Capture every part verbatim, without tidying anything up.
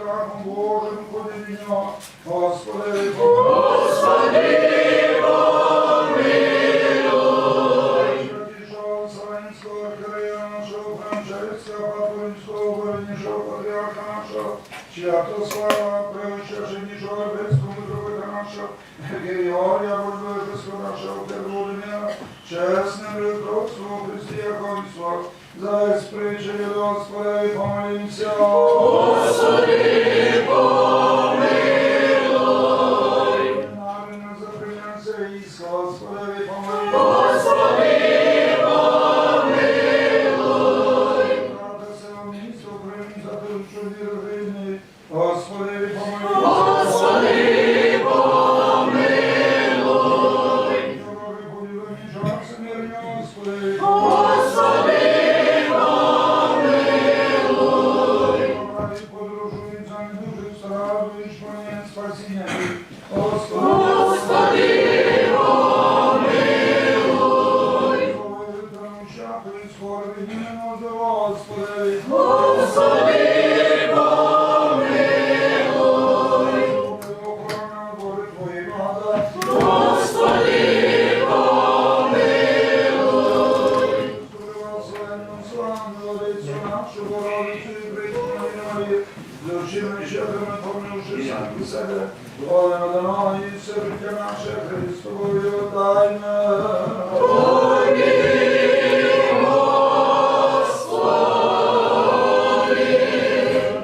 Страхом Божим ходіть від нього, Господеві помилуй. Господи, помилуй. Святішого Вселенського архієрея нашого Франческа, папу римського, благороднішого патріарха нашого Святослава, преосвященнішого епископа митрополита нашого Георгія, Божого епископа нашого Володимира, чесне пророцтво у Христі, як воїнство, за спричинив, Господи, помолімся. Господи, помилуй. Марина, за принявся єсть, Господи, помилуй. Господи, помилуй. Брата сього місто, Крим, за тих, що віру грішний, Господи, помилуй. Господи, помилуй. Дороги, поділені час мирні, Господи. Господи, помилуй. Дороги, подорожують, за недужих страждують, шпиняють, спасіння. Господи, помилуй. Здорові, витримують, щасливі, скорбі, Господи. Господи, помилуй. Охорона, Боже, Твої благодать. Господи, помилуй. Благословенну, славну Владицю нашу, Богородицю і Пресвяту Марію, з усіма святими, помянувши самі себе, молим одного і все життя наше Христу Богу віддайме. Тобі, Господи.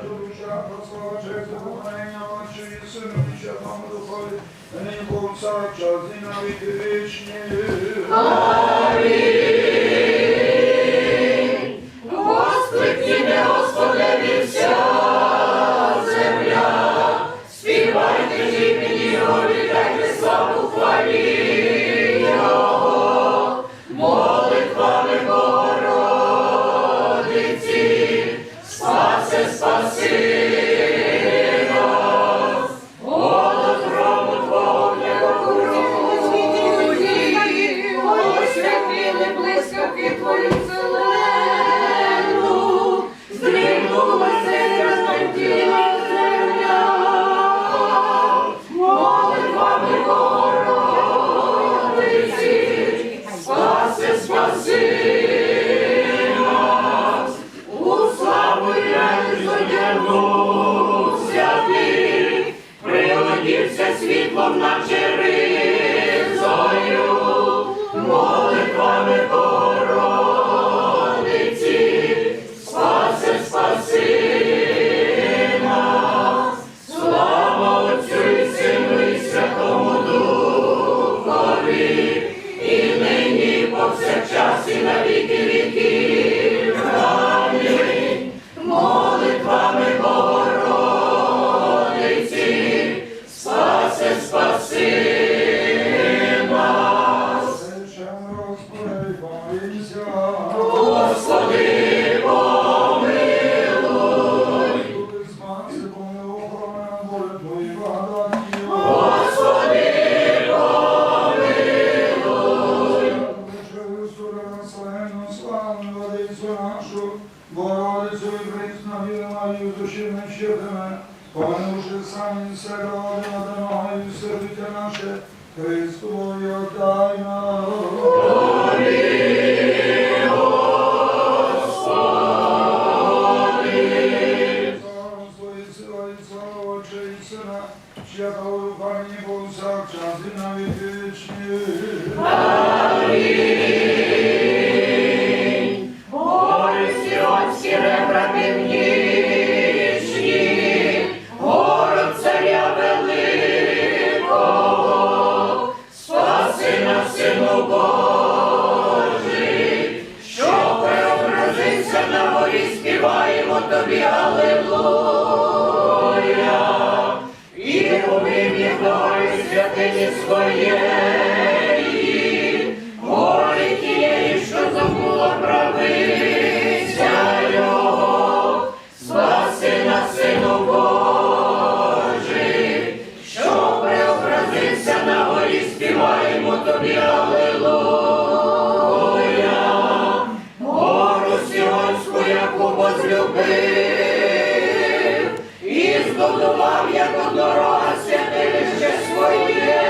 Душа, слава, честь, поклонення Отцю і Сину і Святому Духові, нині повсякчас і на віки вічні. Амінь. Воскликніме Господеві вся земля, співайте ж імені Його, віддайте славу хвалі Його. Молитвами Богородиці, спаси, спаси нас. Голос грому Твого, як грому, освятили блискавки Твої вселенну, здригнула ся і розлетіла земля. Молитвами Богородиці, спаси, спаси нас. У славу і радість одягнувся ти, приодівся світлом, наче ризою. Молитвами Богородиці, спаси, спаси нас. Слава Отцю і Сину і Святому Духові, і нині, і повсякчас, і на віки віків. Амінь. Молитвами Богородиці, спаси, спаси нас. Господи, помилуй. Господи, помилуй. Славну Владицю нашу, Богородицю і Пресвяту Діву Марію, з усіма святими, помянувши самі себе, один одного і все життя наше Христу Богу віддайме. Тобі, Господи. Слава Отцю і Сина, і слава Отця і Сина, Святого Духа, нині, повсякчас і на віки вічні. Амінь. Гори сіонські, ребра північні, город Царя великого, спаси нас, Сину Божий, що преобразився на горі, співаємо Тобі Алілуя. І у вимі гори святині своєї, гори тієї, що забула правиця його, спаси нас, Сину Божий, що преобразився на горі, співаємо Тобі Алілуя. Гору Сіонську, яку возлюбив, і Подолав, як однорога святилище своє.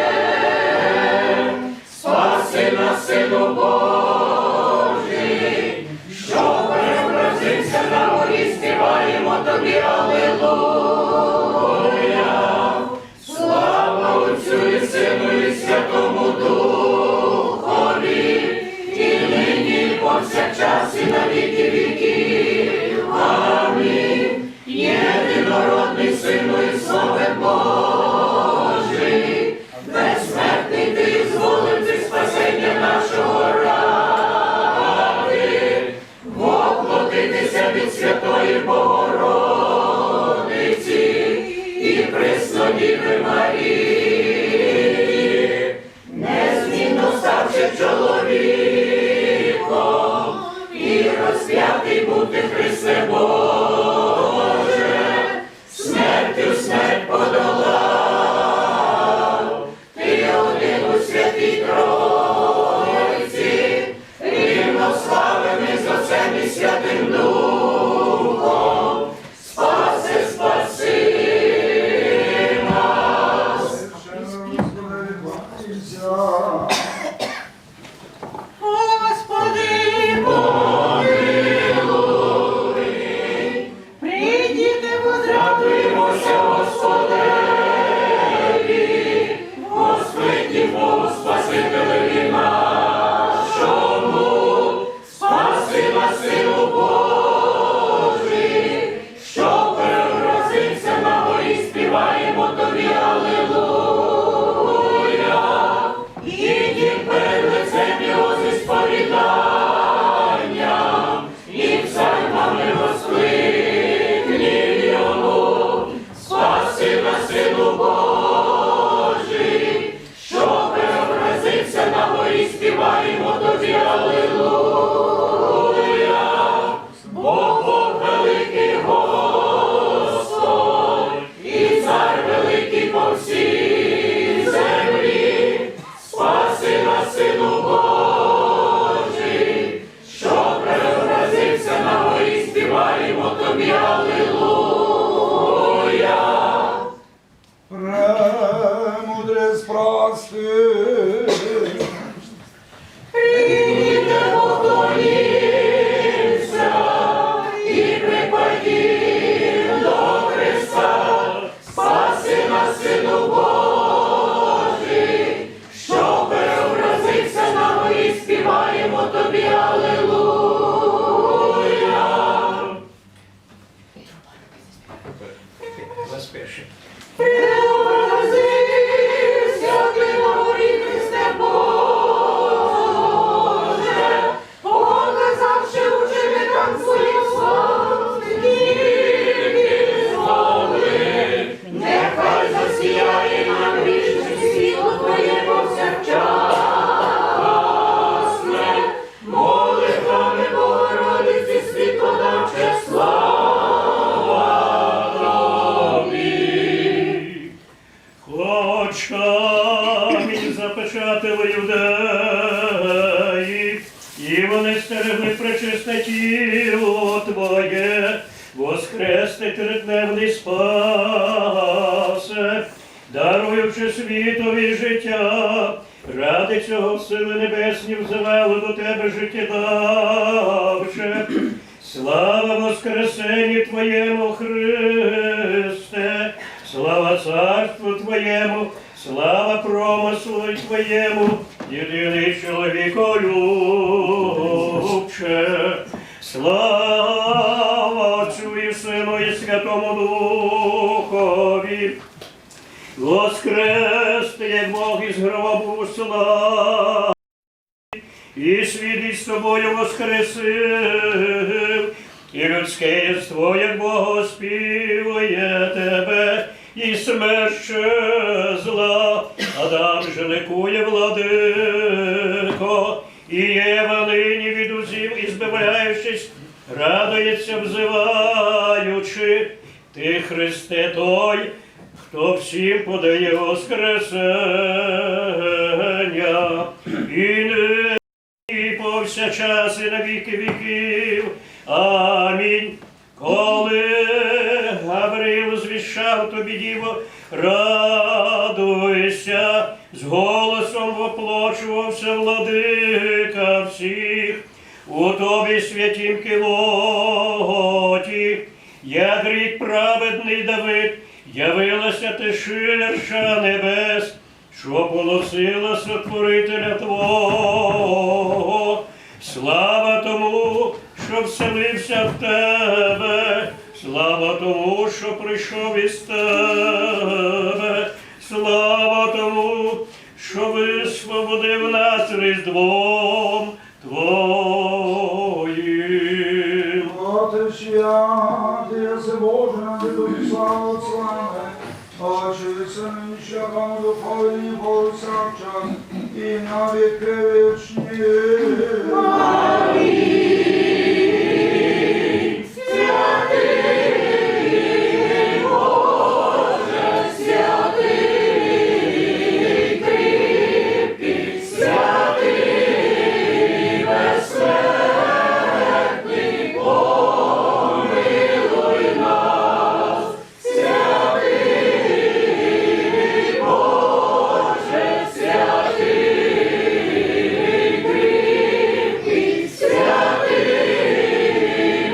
Спаси нас, Сину Божий, що преобразився на горі, співаємо Тобі Алілуя. Слава Отцю і Сину і Святому Духові, і нині, і повсякчас, і на віки віків. Амінь. Єдинородний Сину і Слове Божий, безсмертний, Ти ізволив зі спасення нашого ради воплотитися від Святої Богородиці і Преснодіви Марії, незмінно ставши чоловіком, і розп'ятий бути, Христе Боже, смертю смерть подолав. Ти один у Святій Тройці, рівнославний з Отцем і Святим Духом, спаси, спаси нас. Господи, помилуй. Прийдіте, возрадуймося Господеві, воскликнім Богу Спасителеві нашому. Спаси нас, Сину Божий, що преобразився на горі, співаємо Тобі Алілуя. Ідім перед лицем Його зі сповіданням і псалмами воскликнім Йому. Спаси нас, Сину Божий, що преобразився на горі, співаємо Тобі Алілуя. Бо Бог великий Господь, і Цар великий по всій землі. Спаси нас, Сину Божий, що преобразився на горі, співаємо Тобі Алілуя. Премудрость прости. Прийдіте, поклонімся і припадім до Христа. Спаси нас, Сину Божий, що преобразився на горі, співаємо Тобі Алілуя. Преобразився ти на горі, Христе Боже, показавши ученикам Своїм славу, скільки змогли. Нехай засіяє на грішних світло Твоє повсякчасне. Молитвами Богородиці світлодавче, слава Тобі. Хоча камінь запечатали юдеї, і вони стерегли пречисте тіло Твоє, воскресний тридневний Спасе, даруючи світові життя, ради цього сили небесні взивали до Тебе, життєдавче. Слава воскресенню Твоєму, Христе! Слава царству Твоєму! Слава промыслу Твоєму, єдиний чоловіколюбче! Слава Отцю і Сину і Святому Духові! Воскрес Ти, як Бог із гробу, слава, і світ із Тобою воскресив, і людське єство, як Бог, оспівує Тебе, і смерть щезла, Адам же ликує, Владико, і Єва нині від узів ізбавляючись, радується, взиваючи: Ти, Христе, той, хто всім подає воскресеня, і нині, і повсякчас, і на віки віків. Амінь. Коли Гавриїл звіщав Шав тобі, Діво, радуйся, з голосом воплочувався Владика всіх. У тобі, святім кивоті, як рік праведний Давид, явилася ти ширша небес, що поносила Сотворителя Твого. Слава тому, що вселився в тебе, слава тому, що прийшов із тебе, слава тому, що висвободив нас Різдвом Твоїм. Отче святый, єси Боже, над дух славу славы, очи синища, кому духові повсякчас і на віки вічні. Амінь. Святый Боже, святый кріпкий, святый безсмертный, помилуй нас. Святый Боже, святый кріпкий, святый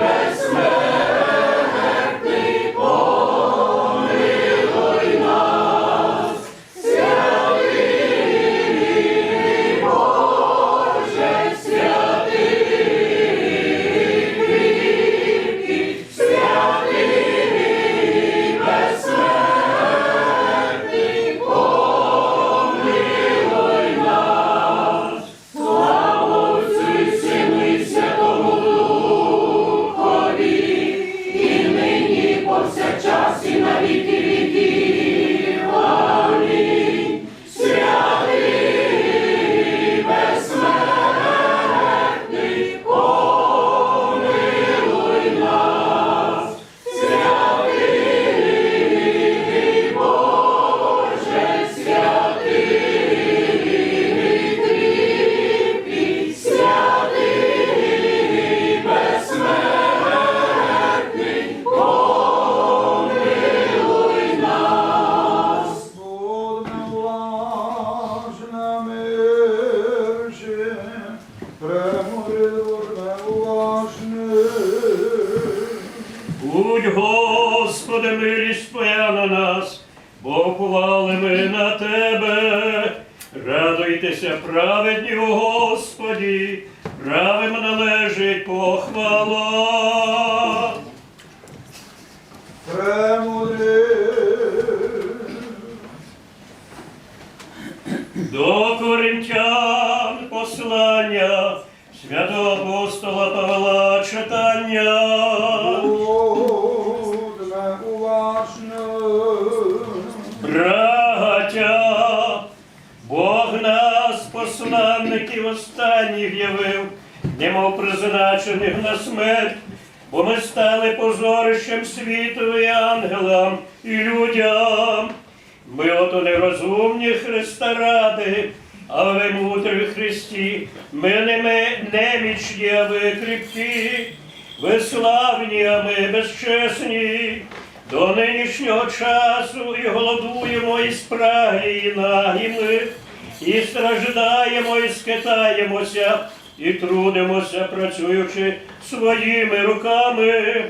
безсмертный, помилуй нас. Святый Боже, святый кріпкий, святый безсмертный, помилуй нас. Слава Отцю і Сину і Святому Духові, і нині, і повсякчас, і на віки віків. Амінь. Святый безсмертный, помилуй нас. Святый Боже, святый кріпкий, святый безсмертный, помилуй нас. Будьме уважными всі, премудрі, будьме уважны. Будь, Господи, милість Твоя на нас, бо уповали мы на Тебе. Радуйтеся, праведні у Господі, правим належить похвала. Премудрість. До Коринтян посланя святого апостола Павла читаня. Будьме уважны. Братя, Бог нас, посланників останніх, явив, немов призначених на смерть, бо мы стали позорищем світу і ангелам, і людям. Мы ото нерозумні Христа ради, а вы мудрі в Христі. Мы не, мы немічні, а вы кріпкі, вы славні, а мы безчесні. До нынішнього часу і голодуємо, і спраглі, і нагі мы, і страждаємо, і скитаємося, і трудимося, працюючи своїми руками.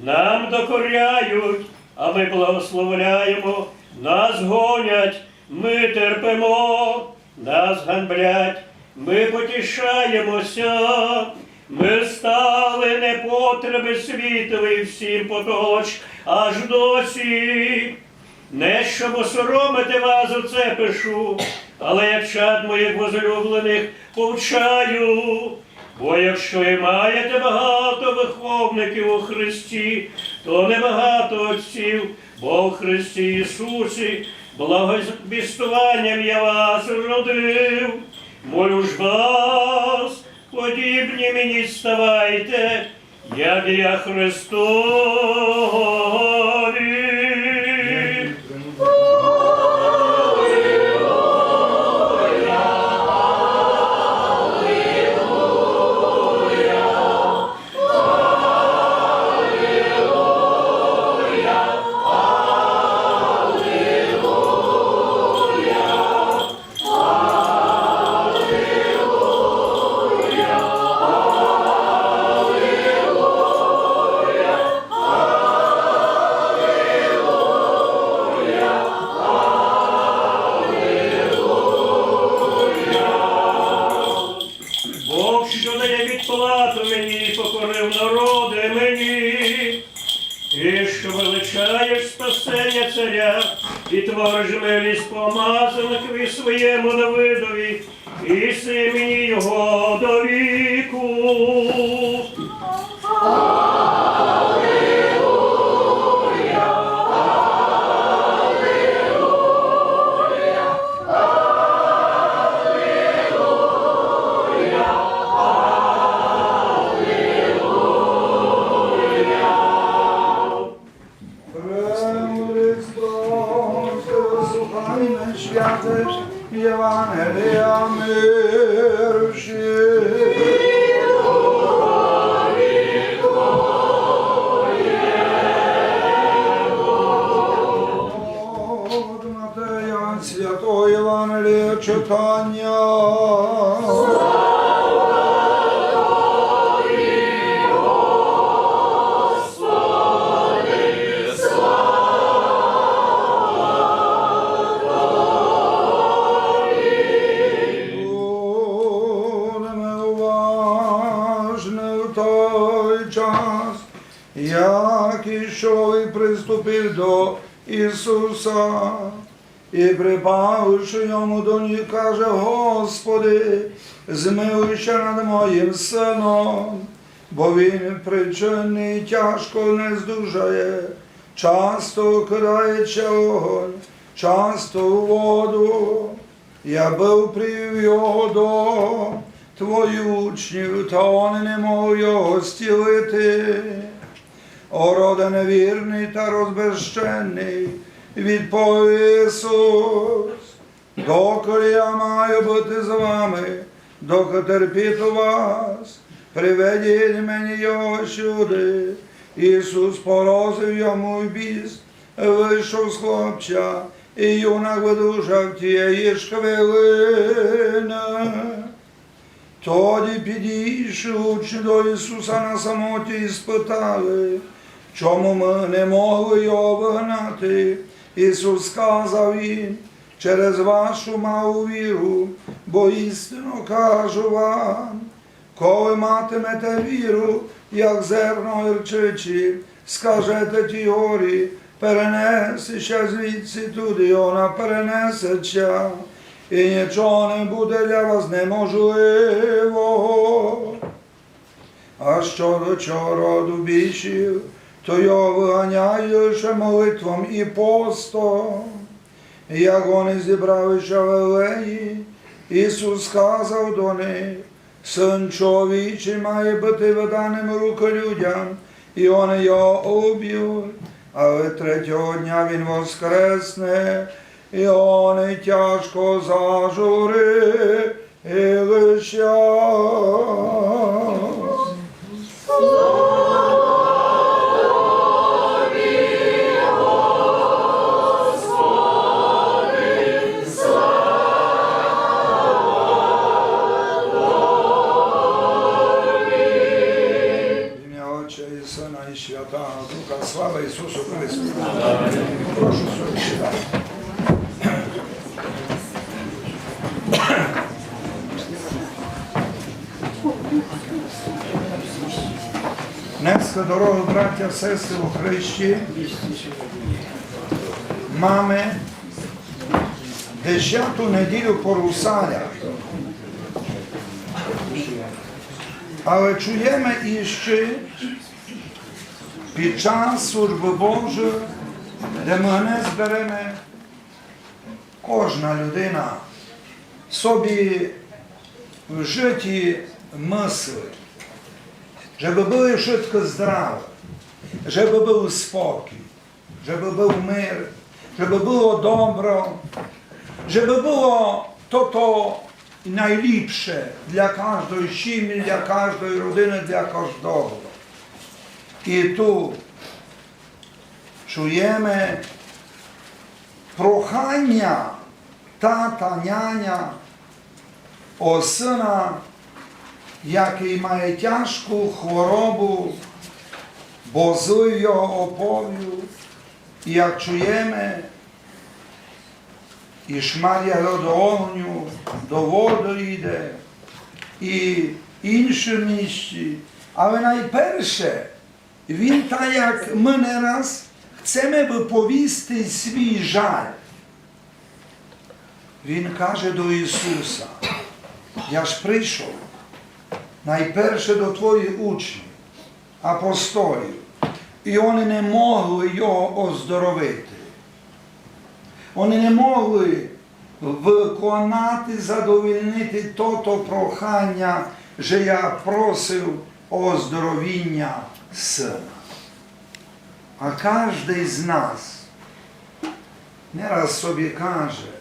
Нам докоряють, а мы благословляємо, нас гонять, мы терпимо, нас ганьблять, мы потішаємося. Мы стали непотребы світові, всім потолоч аж досі. Не щоб осоромити вас, оце пишу, але як чад моїх возлюблених повчаю. Бо якщо і маєте багато виховників у Христі, то небагато отців, бо в Христі Ісусі благовіствуванням я вас родив. Молю ж вас, подібні мені ставайте, як і я Христові. Царя, і твориш милість помазаникові своєму Давидові, і си мені його до віку. Премудрість Божа, слухайме святе Євангелія мир всім. От Матея святого Євангелія читання. Будеме уважны в той час, як чоловік приступив до Ісуса і, припавши йому до ніг, каже: Господи, змилуй ся над моїм сыном, бо він причинный тяжко не здужає, часто кидає ся в огонь, часто у воду. Я быв привів його до твоїх учнів, та они не могли його зцілити. О роде невірный та розбещеный, відповів Ісус: Доколь я маю быти з вами, доколь терпітиму вас, приведіть мені його сюды. Ісус погрозив йому, і біс вышов з хлопця, і юнак выдужав тієї ж хвилины. Тоді, підійшли учні до Ісуса на самоті, і спитали, чому мы не могли його выгнати. Ісус сказав їм: Через вашу малу віру, бо істинно кажу вам, коли матимете віру, як зерно гірчиці, скажете тій горі: перенеси ся звідси туды, і она перенесе ся, і нічого не буде для вас неможливого. А щодо цього роду бісів, то його выганяють лише молитвом і постом. Як они зібрали ся в Галилеї, Ісус сказав до них: Сын чоловічий має быти выданым в рукы людям, і они його убють, але третього дня він воскресне. І они тяжко зажурили ся. В імя Отця і Сына і Святого Духа. Слава Ісусу Христу! Прошу сюды сідати. Днеска, дорогы братя, сестры у Христі, маме десяту неділю по Русалях. Але чуєме іщи під час службы Божої, де мы не збереме, кожна людина собі в житті мысли, жебы были вшыткы здравы, жебы быв спокій, жебы быв мир, жебы было добро, жебы было тото найліпше для каждой сімї, для каждой родины, для каждого. І ту чуєме проханя тата, няня о сына, якый має тяжку хворобу, бо злый його оповів, і як чуєме, і шмаря го до огню, до воды йде, і інші місці. Але найперше, він так, як мы не раз, Chcеме выповісти свій жаль. Він каже до Ісуса: «Я ж прийшов найперше до твоїх учнів, апостолів, і вони не могли його оздоровити. Вони не могли выконати, задовольнити тото проханя, же я просив о оздоровіня сына». А каждый з нас не раз собі каже,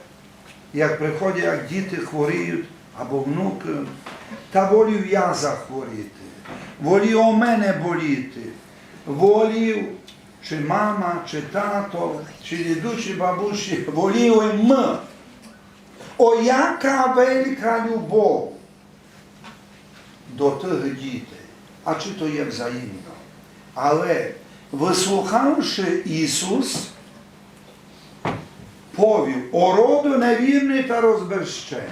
як приходять, як діти хворіють або внукы: «Та волів я захворіти, волів у мене боліти, волів чи мама, чи тато, чи дідусь, чи бабусь, волів им». О, яка велика любов до тых дітей, а чи то є взаємно. Але, выслухавши, Ісус повів: «О роду невірный та розбещеный».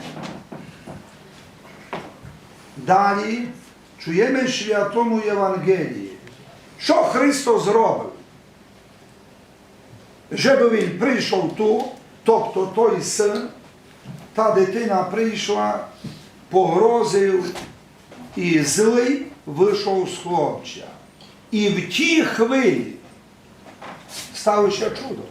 Далі чуєме в Святому Євангелії, што Христос зробив. Же бы він прийшов ту, тобто той сын, та дитина прийшла, погрозив, і злый вышов з хлопця. І в тій хвилі стало ся чудо.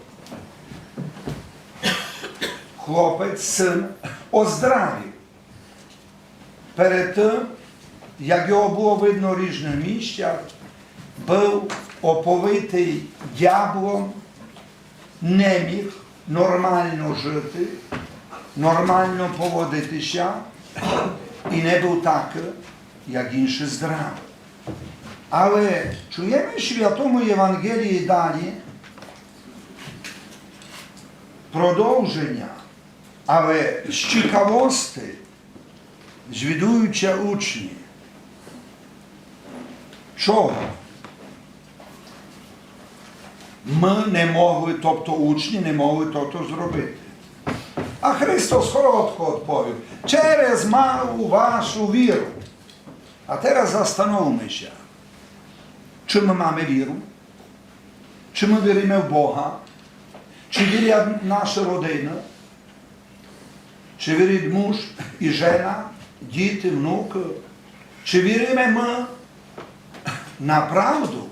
Хлопець, сын, оздравів. Перед тым, як його было видно в ріжных місцях, быв оповитый дяблом, не міг нормално жити, нормално поводити ся і не быв так, як інші, здравый. Але чуєме в Святому Євангелії далі продовженя, але з цікавости, звідуючи учні, чого мы не могли, тобто учні не могли тото зробити. А Христос коротко одповів: «Через малу вашу віру». А тераз застановме ся, чи мы маме віру? Чи мы віриме в Бога? Чи вірять наша родина? Чи вірить муж і жена, діти, внукы? Чи віриме мы направду?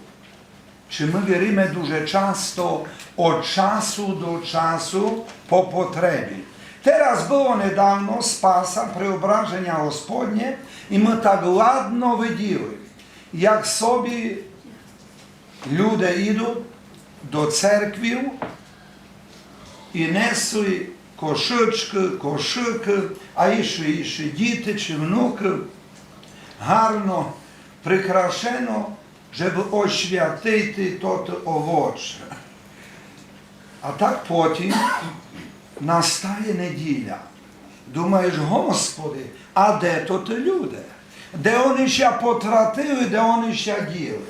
Чи мы віриме дуже часто од часу до часу по потребі? Тераз было недавно Спаса, Преображеня Господнє, і мы так ладно виділи, як собі люде ідуть до церквів і несуть кошычкы, кошыкы, а іщи, іщи діти чи внукы гарно прикрашено, жебы освятити тото овоче. А так потім настає неділя. Думаєш: «Господи, а де тоты люде? Де они ся потратили, де они ся діли?»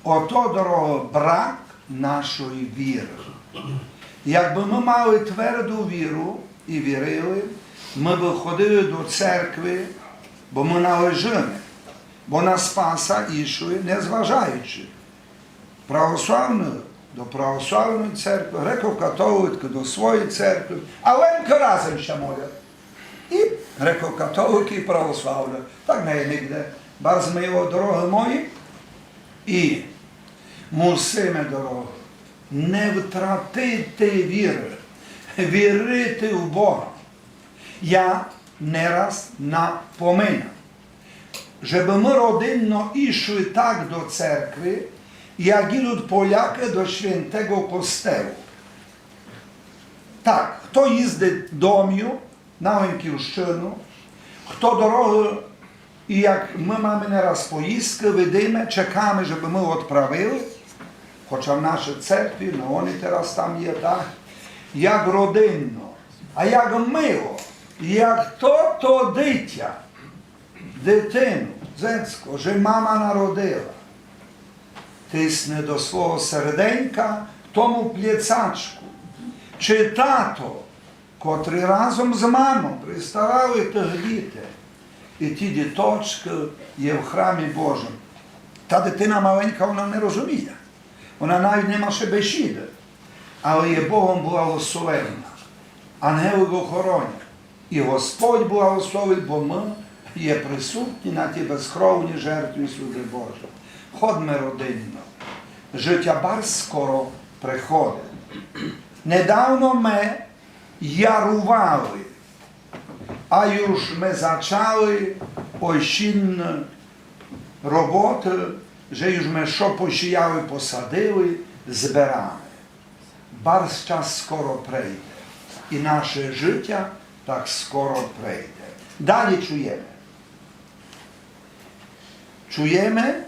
Ото, дорогы, брак нашої віры. Якбы мы мали тверду віру і вірили, мы бы ходили до церкви, бо мы належиме, бо на Спаса ішли, не зважаючи, православный до православної церкви, греко-католик до своєї церкви, а лем разом ся молять. І греко-католики, і православні. Так не є нигде. Барз мило, дорогы мої. І мусиме, дорогы, не втратити віры, вірити в Бога. Я не раз напоминав, жебы мы родинно ішли так до церкви, як ідуть полякы до святого костелу. Так, хто їздить домів на Лемківщину, хто дорогы, і як мы маме не раз поїздкы, видиме, чекаме, жебы мы одправили, хоча в нашій церкви, но они тераз там є, так, як родинно, а як мило, як тото дитя, дитину, дзецко, же мама народила, тисне до свого серденька тому плєцачку, чи тато, котрый разом з мамом представляли тых дітей, і ті діточкы є в храмі Божому. Та дитина маленька, она не розуміє. Она навіть не маше бесіды, але є Богом благословена. Ангелы го хоронять. І Господь благословить, бо мы є присутні на тій безкровній жертві слуги Божого. Ходме родинно. Жытя барз скоро приходить. Недавно мы ярували, а юж мы зачали осінні роботы, же юж мы што посіяли, посадили, збераме. Барз час скоро прийде, і наше жытя так скоро прийде. Далі чуєме. Чуєме,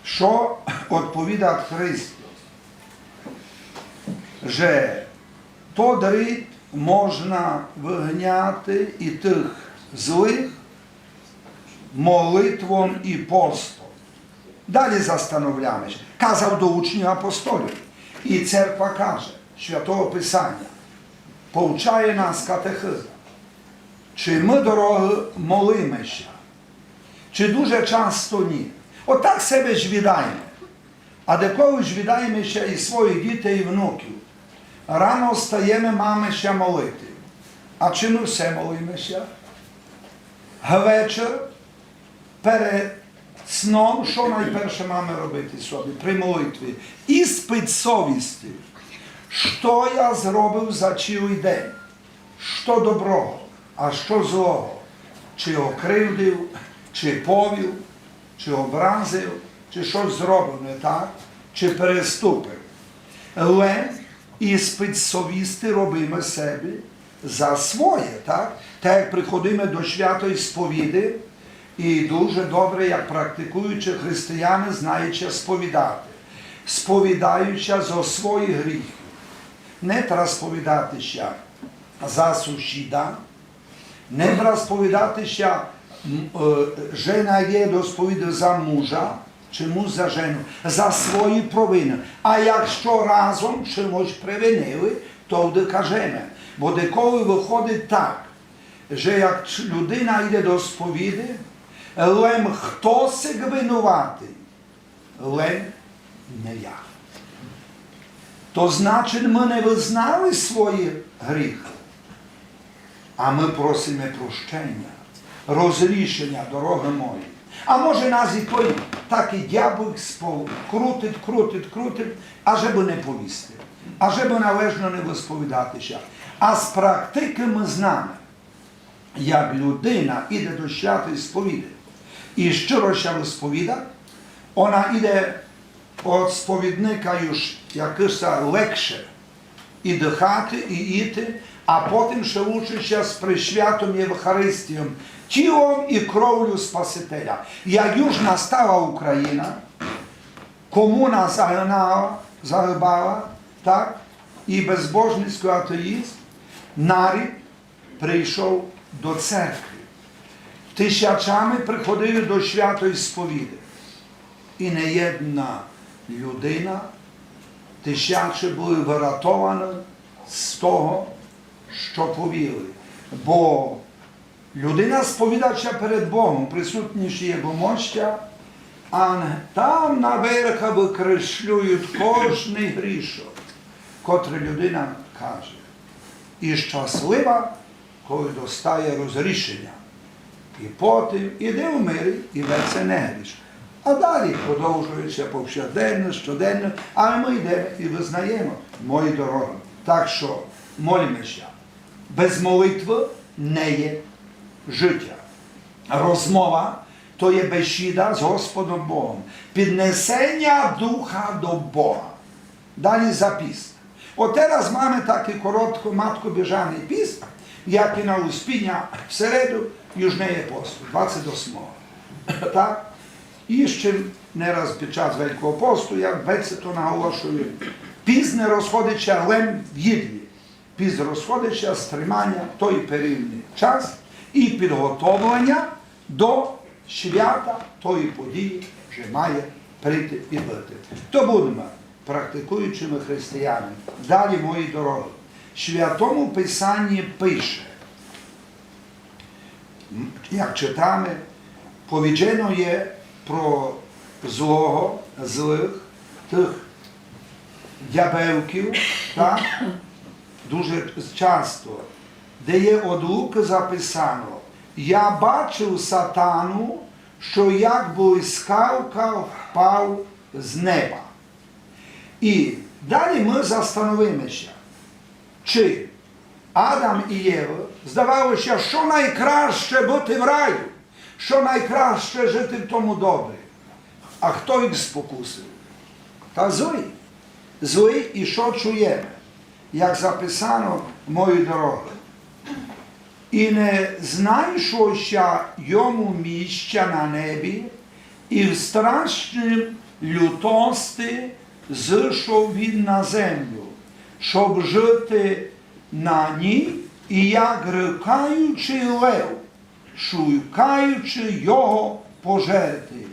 што одповідат Христос, же тот рід можна выгняти і тых злых молитвом і постом. Далі застановляме ся. Казав до учнів апостолів. І церква каже, Святого Писаня, поучає нас катехиза, чи мы дорогы молиме ся, чи дуже часто ні. Отак себе звідаєме. А деколи звідаєме ся і своїх дітей, і внуків. Рано встаєме, маме ся молити. А чи мы все молиме ся? Вечер перед сном, што найперше маме робити собі при молитві? Іспит совісти. Што я зробив за цілый день? Што доброго, а што злого? Чи окривдив, чи повів, чи образив, чи штось зробив не так, чи переступив. Лем іспит совісти робиме собі за своє, так? Так як приходиме до святої сповіди, і дуже добре, як практикуючі християни, знають ся сповідати. Сповідають ся за свої гріхи. Не треба сповідати ся за сусіда, не треба сповідати ся, м, е, жена є до сповіди за мужа, чи муж за жену, за свої провины. А якщо разом чимось привинили, то вды кажеме. Бо деколи выходить так, же як ч-, людина йде до сповіди, лем хтосик винуватый, лем не я. То значить, мы не вызнали свої гріхы, а мы просиме прощеня, розрішеня, дорогы мої. А може нас і той такый дявол спов-, крутить, крутить, крутить, а жебы не повісти, а жебы належно не высповідати ся. А з практикы мы знаме, як людина іде до святої сповіди і щиро ся высповідат, она іде од сповідника юж якось легше і дыхати, і іти, а потім ще учить ся з пресвятом Євхаристієм, тілом і кровлю Спасителя. Як юж настала Україна, комуна загинала, загибала, так, і безбожницькый атеїст, нарід прийшов до церкви. Тисячами приходили до святої сповіди. І не єдна людина, тисячі были выратовані з того, што повіли. Бо людина сповідат ся перед Богом, присутніші є бомоща, а там наверха выкреслюють кожный грішок, котрый людина каже. І щаслива, коли достає розрішеня. І потім іди в мирі, і веце не гріш. А далі продовжує ся повсякденно, щоденно, але мы йдеме і вызнаєме, мої дорогы. Так што молиме ся. Без молитвы не є жытя. Розмова то є бесіда з Господом Богом. Піднесеня духа до Бога. Далі за піст. От тераз маме такый коротко, маткобіжаный піст, як і на Успіня в середу, юж не є посту, двадцять осмого. Так? І ще не раз під час Великого посту, я веце то наголошую, піст не розходить ся лем в їдлі. Піст розходить ся з триманя той періодный час і підготовленя до свята тої події, же має прийти і быти. То будеме практикуючыми християнами. Далі, мої дорогы, в Святому Писанні пише, м, як читаме, повіджено є про злого, злых, тых дябелків, так? Дуже часто, де є од Лукы записано: «Я бачив сатану, што як блискавка впав з неба». І далі мы застановиме ся, чи Адам і Єва, здавало ся, што найкраще быти в раю, што найкраще жыти в тому добрі. А хто їх спокусив? Та злый. Злый, і што чуєме? Як записано, мої дорогы: «І не знайшло ся йому місця на небі, і в страшнім лютости зышов він на землю, щоб жыти на ній, і як рыкаючый лев, шукаючи його пожерти,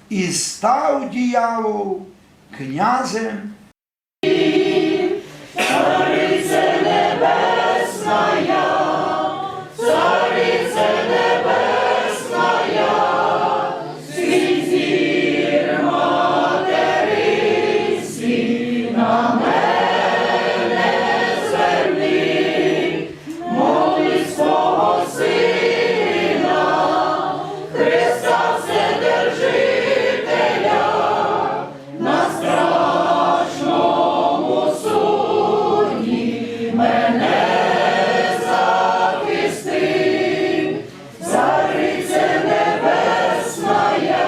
і став діявол князем». Царице небесная, царице небесная, свій зір материнський на мене зверни. Моли свого Сина, Христа Вседержителя, на страшному суді мене захисти. Царице небесная,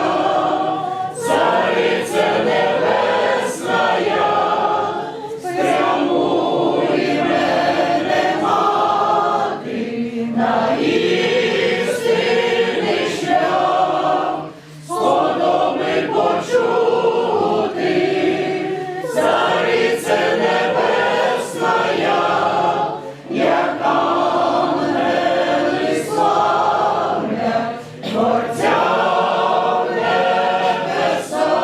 царице небесная, спрямуй мене, Мати, на істинный шлях, сподоби почути, царице небесная, як ангелы славлять Творця в небесах.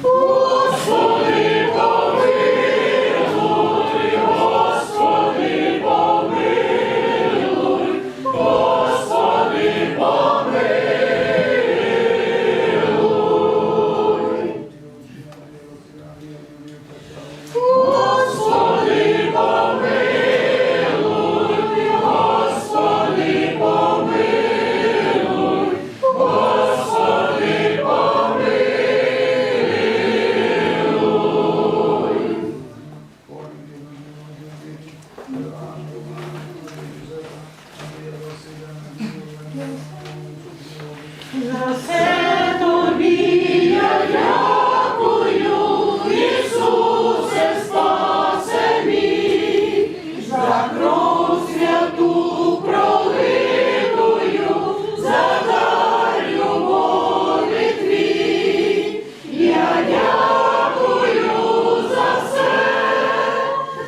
Господи, помилуй, Господи, помилуй, Господи, помилуй. Господи, помилуй, Господи, помилуй, Господи, помилуй. За се тобі я дякую, Ісусе, Спасе мій, за кров святу пролитую, за дар любові твій. Я дякую за все,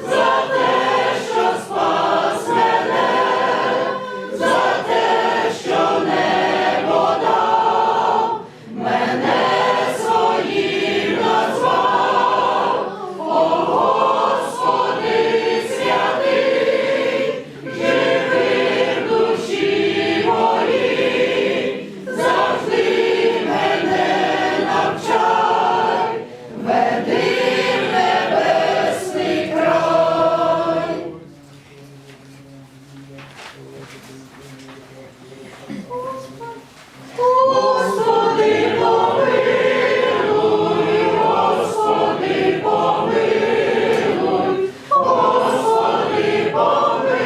за те, що спас мене, за те, що небо дав, мене своїм назвав. О Господи святий, живи в душі моїй, завжди мене навчай, веди в небесный край. Господи, помилуй, Господи, помилуй, Господи, помилуй.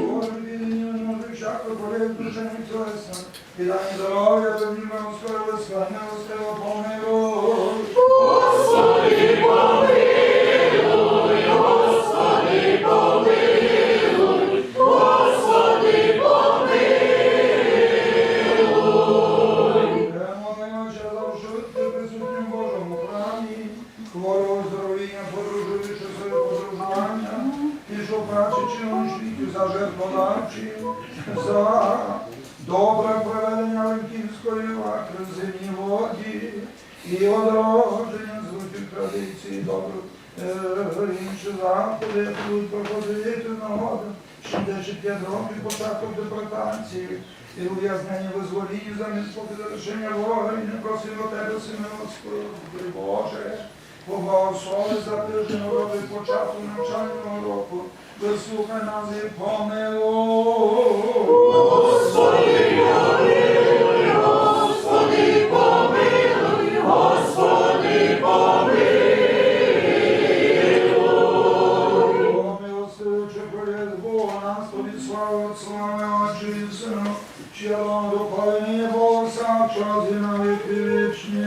Боже, ти нині одужуй всяку болезнь душевну і тілесну, і дай здоров'я, доброго скорого, скорого, помилуй. Господи, помилуй, Господи, помилуй, Господи, помилуй. Молимося за вшытки присутні в Божому храмі, хворого оздоровлення, подорожуючого своє подорожування, і що праче чином світу за жертводавців, за добре проведення Лемківської вакры в земній воді і одродження злых традицій, добрых Е, інші заходи будуть проходити з нагоди сімдесят пять років початку депортації і ув'язнення, визвоління замість поки завершення ворога, і не просив у тебе всемилостивий Боже, поблагослови за тиждень роботи початку навчального року, вислухай нас і помилуй. Господи, помилуй, Господи, помилуй, Господи, помилуй. Помилуй, Господи, Боже наш, Тобі слава, слава Отцю і Сину, Святому Духові, нині, повсякчас і на віки вічні.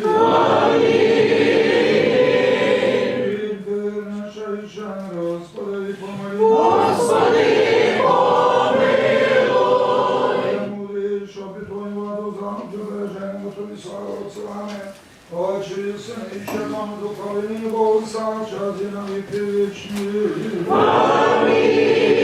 Амінь. Господи, помилуй. Господи, помилуй. Мудрий, що під Твою владу завжди бережемо, Тобі слава, слава. Отцю і Сину і Святому Духові, нині, повсякчас і на віки вічні. Амінь.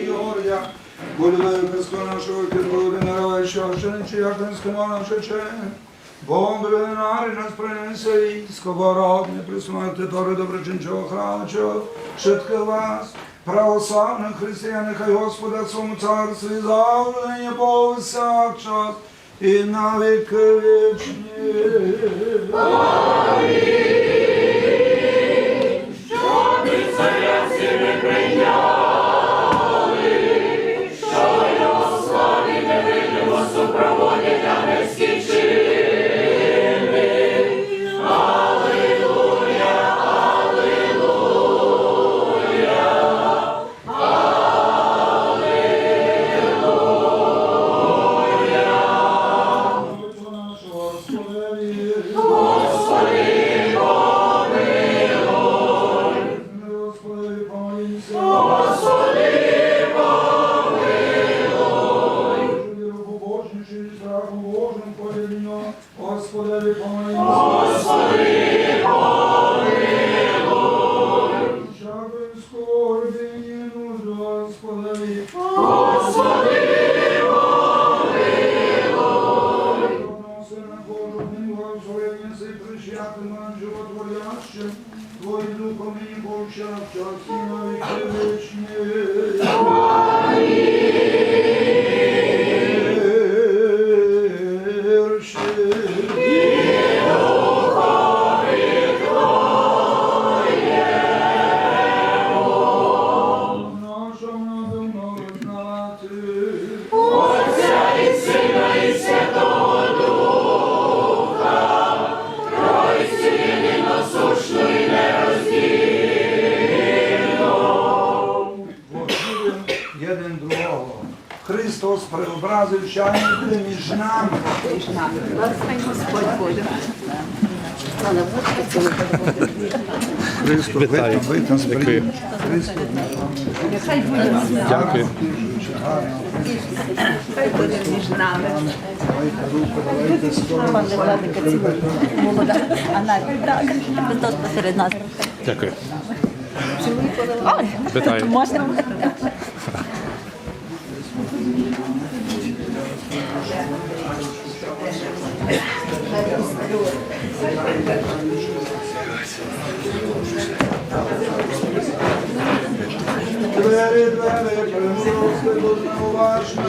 Георгія, волю виписку нашого Володимира, що ще не чия князького наша честь. Бог, любви нарі нас принесе і сковородне при смерти тори доброчинчого храчу, вшыткых вас, православных християн, нехай Господа в своєму царстві завжди, нині, повсякчас і на віки вічні. Амінь. Щоб ми царя всі не прийняли, що його славі не видимо супроводять ангельські чини. Алілуя, алілуя. Алілуя! Господи, помилуй! Господи, помилуй! Господи, помилуй! Віру побожність і страху Божому повідню. Господи, помилуй. Господи, помилуй. Всякої скорби і нужды, Господи. Господи, помилуй. Одного Сина Божого, благословення сей пресвятим, животворящим, Твоїм Духом, нині, повсякчас і на віки вічні. Амінь. Наша надобно визнавати Отця і Сина і Святого Духа, Троїцю єдиносущну і нероздільну. Бо вірую в Христос преобразився і буде між нами. Господь Боже. Христос, вітам, вітам, Дякую. Христос. Дякую. Хай буде між нами. Пане владика, цілуй. Молода. Ана, так. Христос посеред нас. Дякую. Вітаю. Можна? Двері, двері, приморозьте, будьте уважні.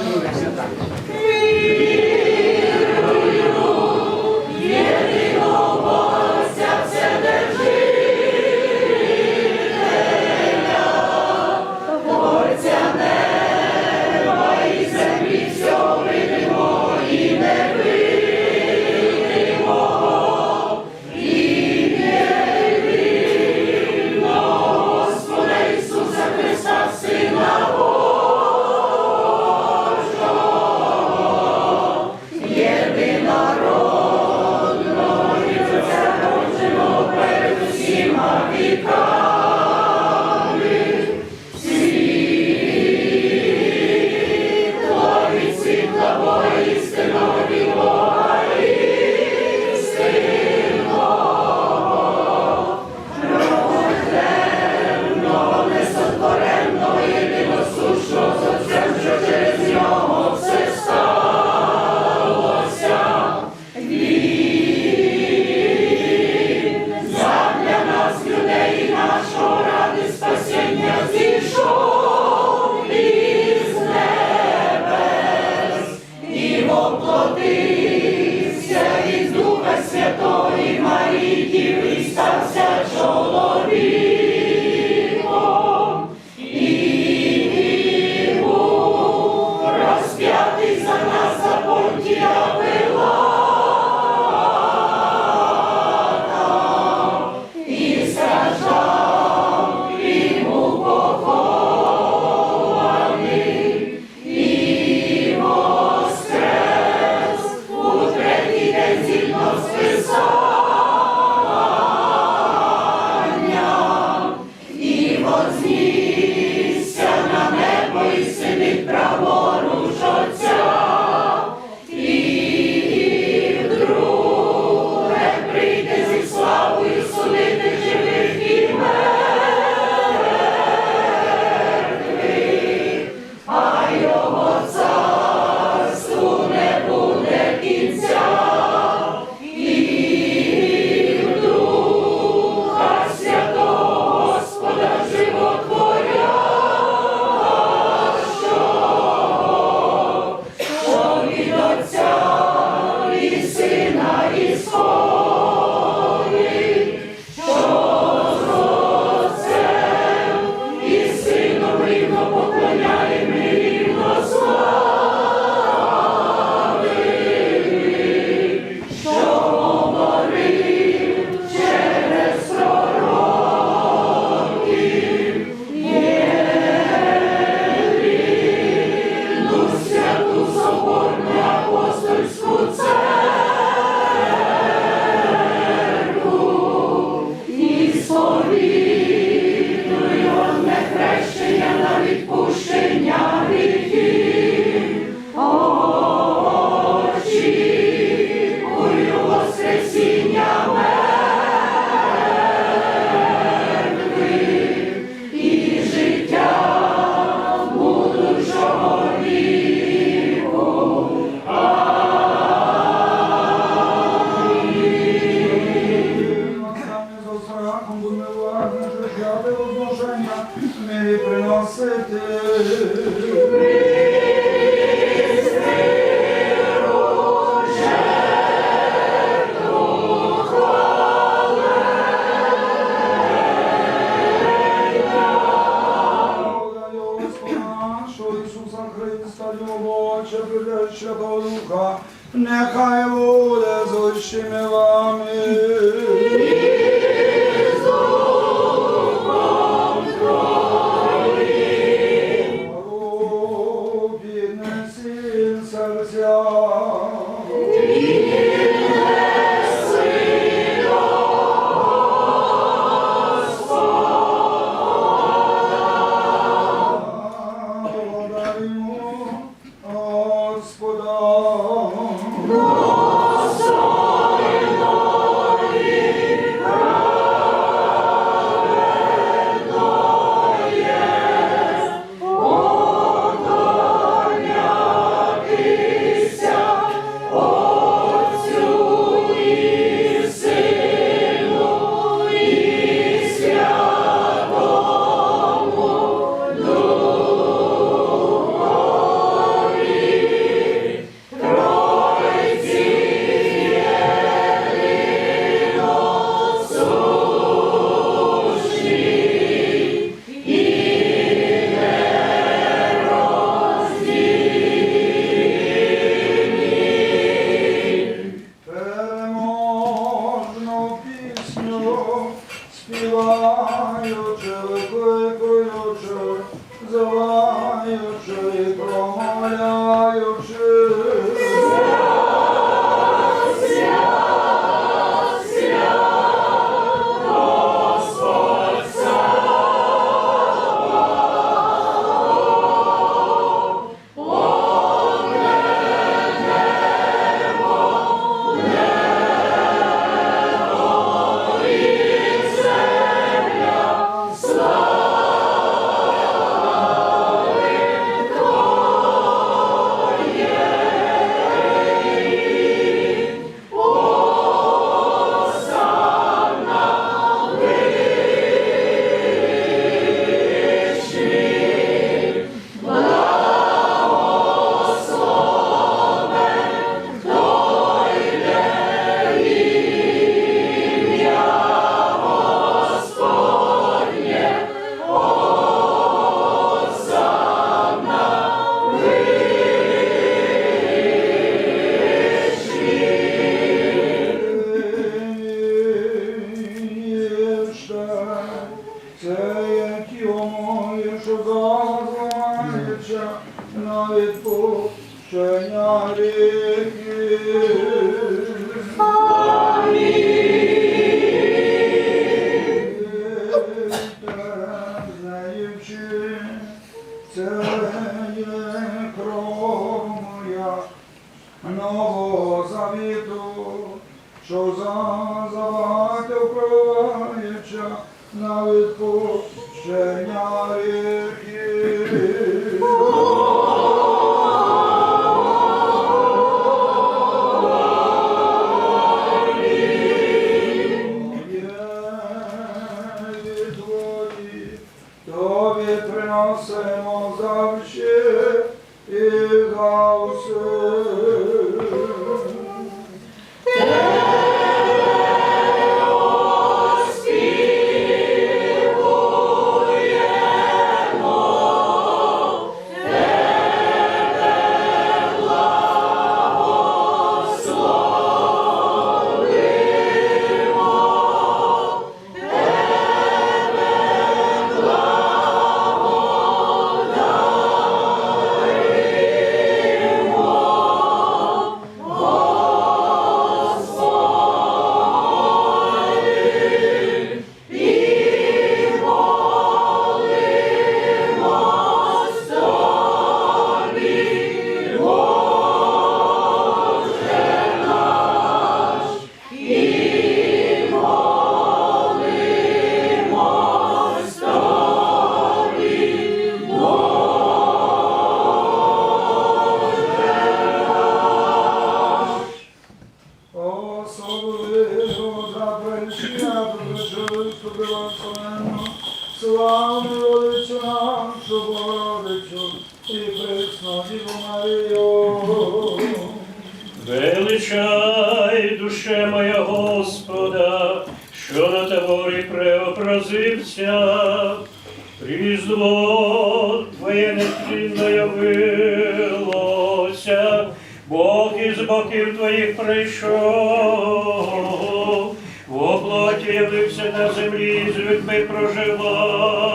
Зо страхом будьме уважні, щоб святе возложення мирі приносити. Господа нашого Ісуса Христа, любов Отця, Святого Духа, нехай буде з усіма вами. О, бідне Переможну пісню співаючи, викликуючи, взиваючи і промовляючи. Це є тіло моє, що за вас ламається на відпущення гріхів. Амінь. Пийте з неї всі. Це є кров моя нового завіту, що за, за багатьох проливається на відпущення гріхів. Є від воді Тобі приносимо за всіх і за всіх. Особливо за пресвяту, пречисту, благословенну, славну Владицю нашу Богородицю і пресну Діву Марію. Величай, душе моя, Господа, що на тоборі преобразився. Різдво Твоє нетлінно явилося, Бог із боків Твоїх прийшов, во плоті явився на землі, з людьми проживав.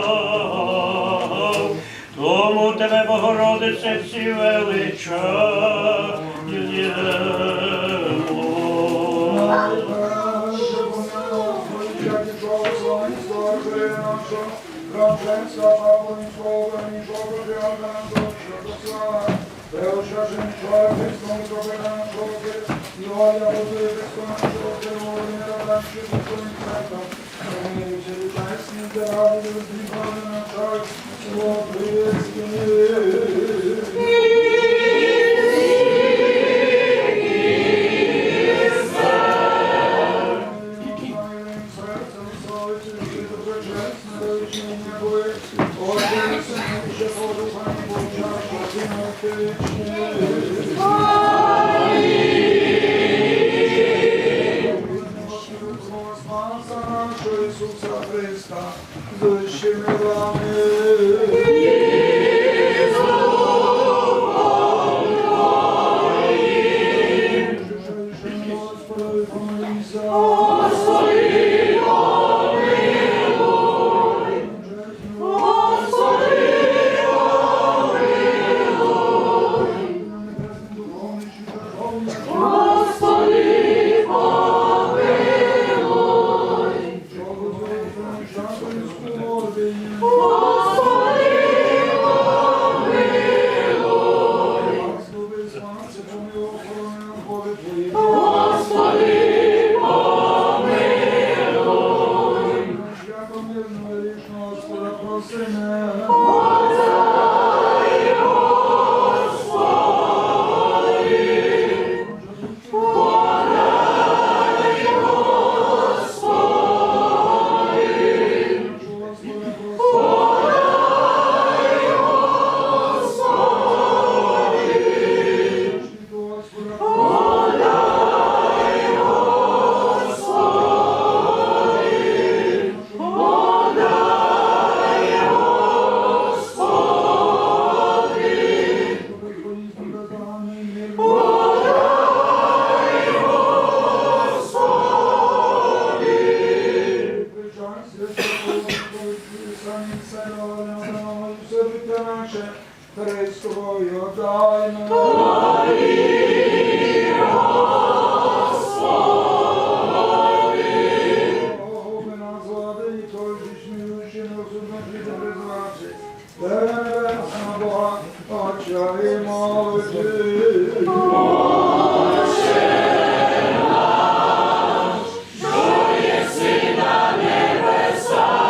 Тому Тебе, Богородице, всі величаємо. Франческа, папу римського, українського патріарха нашого Святослава, преосвященнішого епископа митрополита нашого Кирила, Йоанна, апостолів епископа нашого Кирила, Володимира, наших духовних предків, прийміть величезні дари, любезні Боже, на час свого приїзду. Спаса нашого Ісуса Христа. З усіма вами. Господи, помолімся. Господи, помилуй. Господи, помилуй. Господи, помилуй. Господи, помилуй. Господи, помилуй. Господа просиме. Подай, Господи. Христовою даймо. Тобі, Господи. Погуби нас, злодеї, тож сміючи, розумно жити призвати. Тебе, небесного Бога, Отця і молитви. Отче наш, що єси на небесах,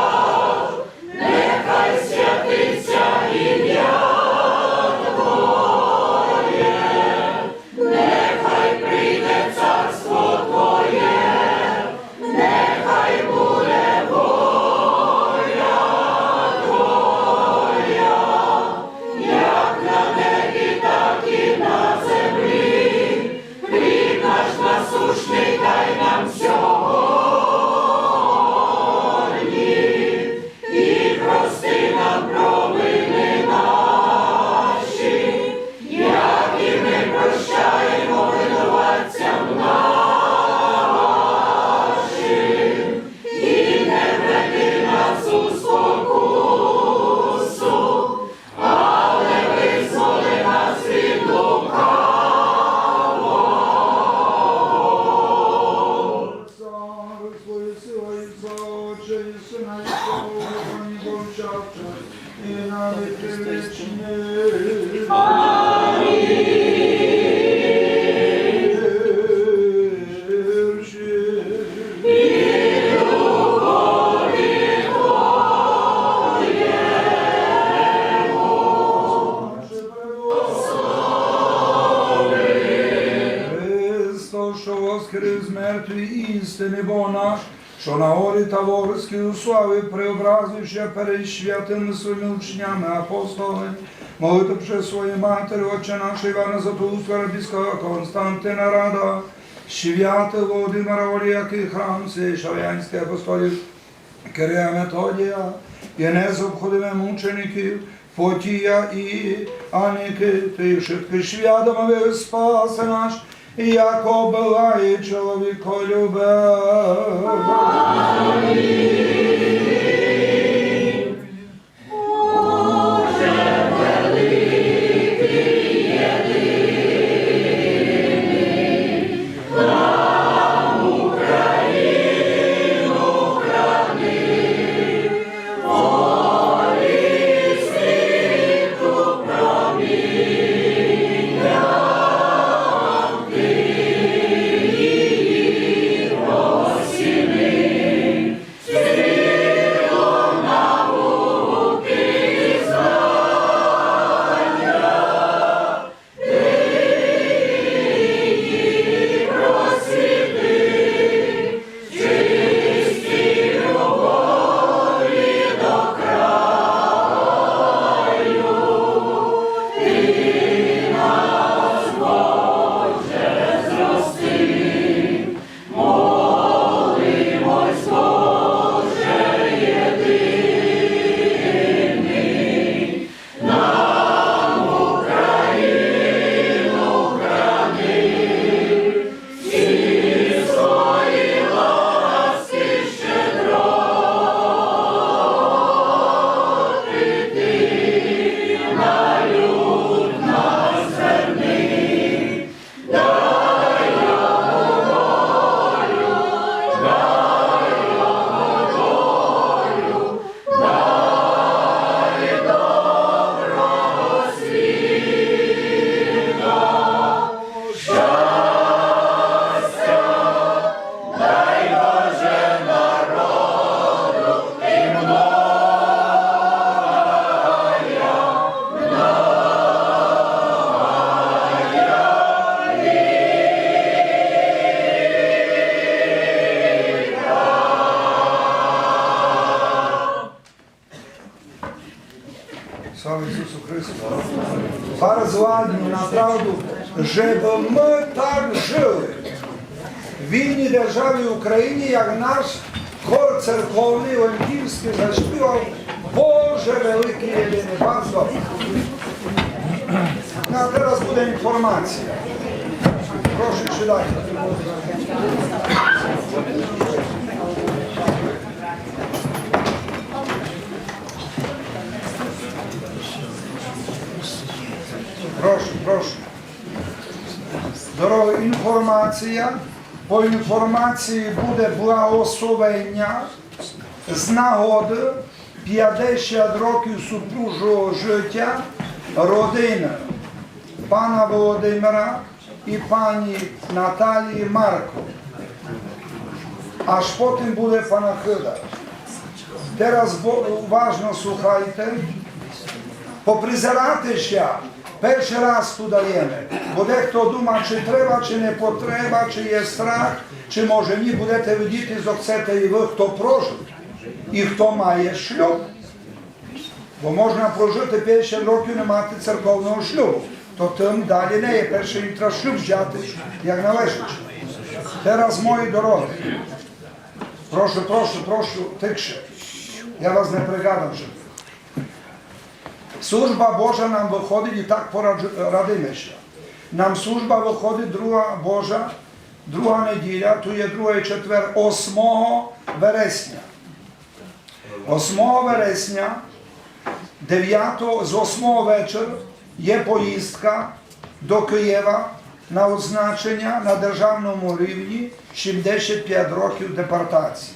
нехай святиться ім'я Твоє, нехай прийде царство Твоє, нехай буде воля Твоя, як на небі, так і на землі. Хліб наш насущний дай нам сьогодні, і прости нам провини наші, як і ми прощаємо винуватцям нашим, і не введи нас у спокусу, але визволи нас від лукавого. Слава Отця і Сина і Святого Духа, нині і повсякчас, і на віки вічні. Амінь. Христос, що воскрес з мертвих, істинный Бог наш, що на горі Таворській у славі преобразився перед святыми своїми учнями апостолами, молитву через свою Матерь, Отче наш, Івана Златоуста, арабійського Константина, рада святых Володимира, Олія, який храм сей, славянськых апостолів Кирила, Методія, і незобходиме мучеників Фотія і Аники, ти вшыткых святых, спаси наш, яко благый чоловіколюбив. Слава Ісусу Христу! Барз ладні, направду, жебы мы так жыли в вільній державі Україні, як наш хор церковный лемківскый заспівав: Боже великый єдиный. Барз добре. Ну, а тераз буде інформація. Прошу, читайте. Прошу, прошу. Дорога, інформація. По інформації буде благословення з нагоды пятдесят років супружого життя родины пана Володимира і пані Наталії Марко. Аж потім буде панахыда. Тераз бо-, уважно слухайте. Попризерати ся першый раз ту даєме, бо дехто дума, чи треба, чи не потреба, чи є страх, чи може ні, будете видіти, зо хцете і вы, хто прожив, і хто має шлюб. Бо можна прожити пятдесят років, не мати церковного шлюбу. То тым далі не є, перше їм треба шлюб взяти, як належить. Тераз, мої дорогы. Прошу, прошу, прошу, тихше. Я вас не пригадав же. Служба Божа нам выходить, і так порадж-, радиме ся. Нам служба выходить друга Божа, друга неділя, ту є другый четвер, осмого вересня. Осмого вересня, девятого, з осмого вечір є поїздка до Києва на одзначеня на державному рівні сімдесят пять років депортації.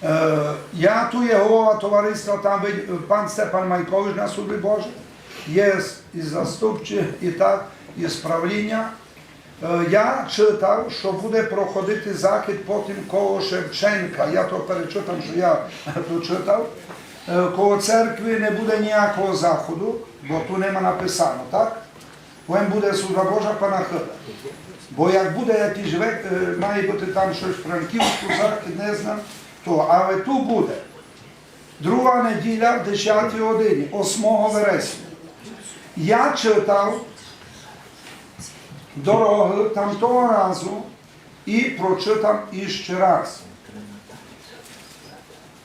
Е, я ту є голова товариства, там ви-, пан Степан Майкович на службі Божій, є і заступчы, і так, і з правліня. Е, я читав, што буде проходити захід потім коло Шевченка. Я то перечитам, што я то читав. Е, коло церкви не буде ніякого заходу, бо ту нема написано, так? Лем буде служба Божа, панахыда. Бо як буде якыйсь ве-, е, має быти там штось в Франківську, захід, не знам, то, але ту буде. Друга неділя в десятій годині, осмого вересня. Я читав дорогы тамтого разу і прочитам іщи раз.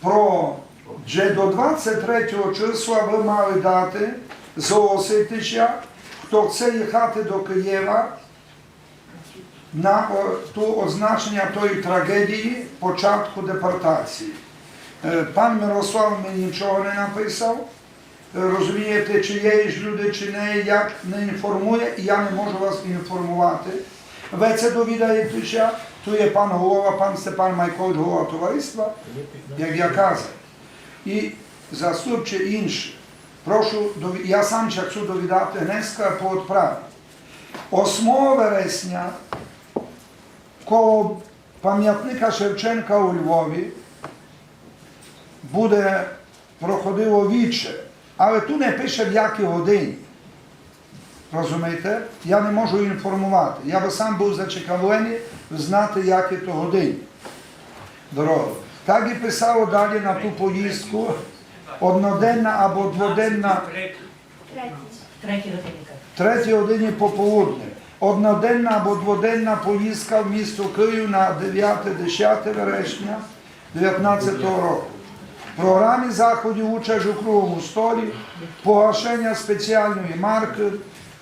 Про, же до двадцять третього числа вы мали дати, зголосити ся, хто хце їхати до Києва, на, о, ту означеня тої трагедії, початку депортації. Е, пан Мирослав ми нічого не написав. Е, розумієте, чи є іщи люди, чи не, як не інформує, і я не можу вас інформовати. Вы се довідаєте ся, ту є пан голова, пан Степан Майкович, голова товариства, як я казав. І заступчы інші. Прошу, дові-, я сам ся хцу довідати днеска по одправі. Осмого вересня коло памятника Шевченка у Львові буде проходило віче, але ту не пише, в якій годині. Розумієте? Я не можу інформовати. Я бы сам быв зацікавленый знати, які то годині. Дорогы. Так і писало далі на ту поїздку: одноденна або дводенна. Третій годині пополудне. Одноденна або дводенна поїздка в місто Київ на девяте-десяте вересня девятнадцятого року. В програмі заходів участь у круглому столі, погашеня спеціалної маркы,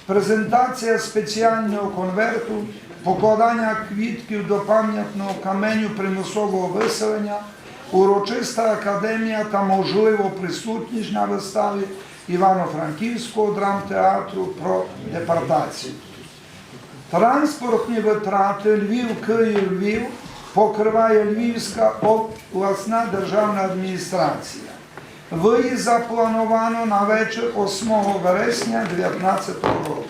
презентація спеціалного конверту, покладаня квітків до памятного каменю примусового выселеня, урочиста академія та можлива присутність на выставі Івано-Франківського драмтеатру про депортацію. Транспортні вытраты Львів, Київ, Львів покрыває Львівська обласна державна адміністрація. Выїзд заплановано на вечір осмого вересня девятнадцятого року.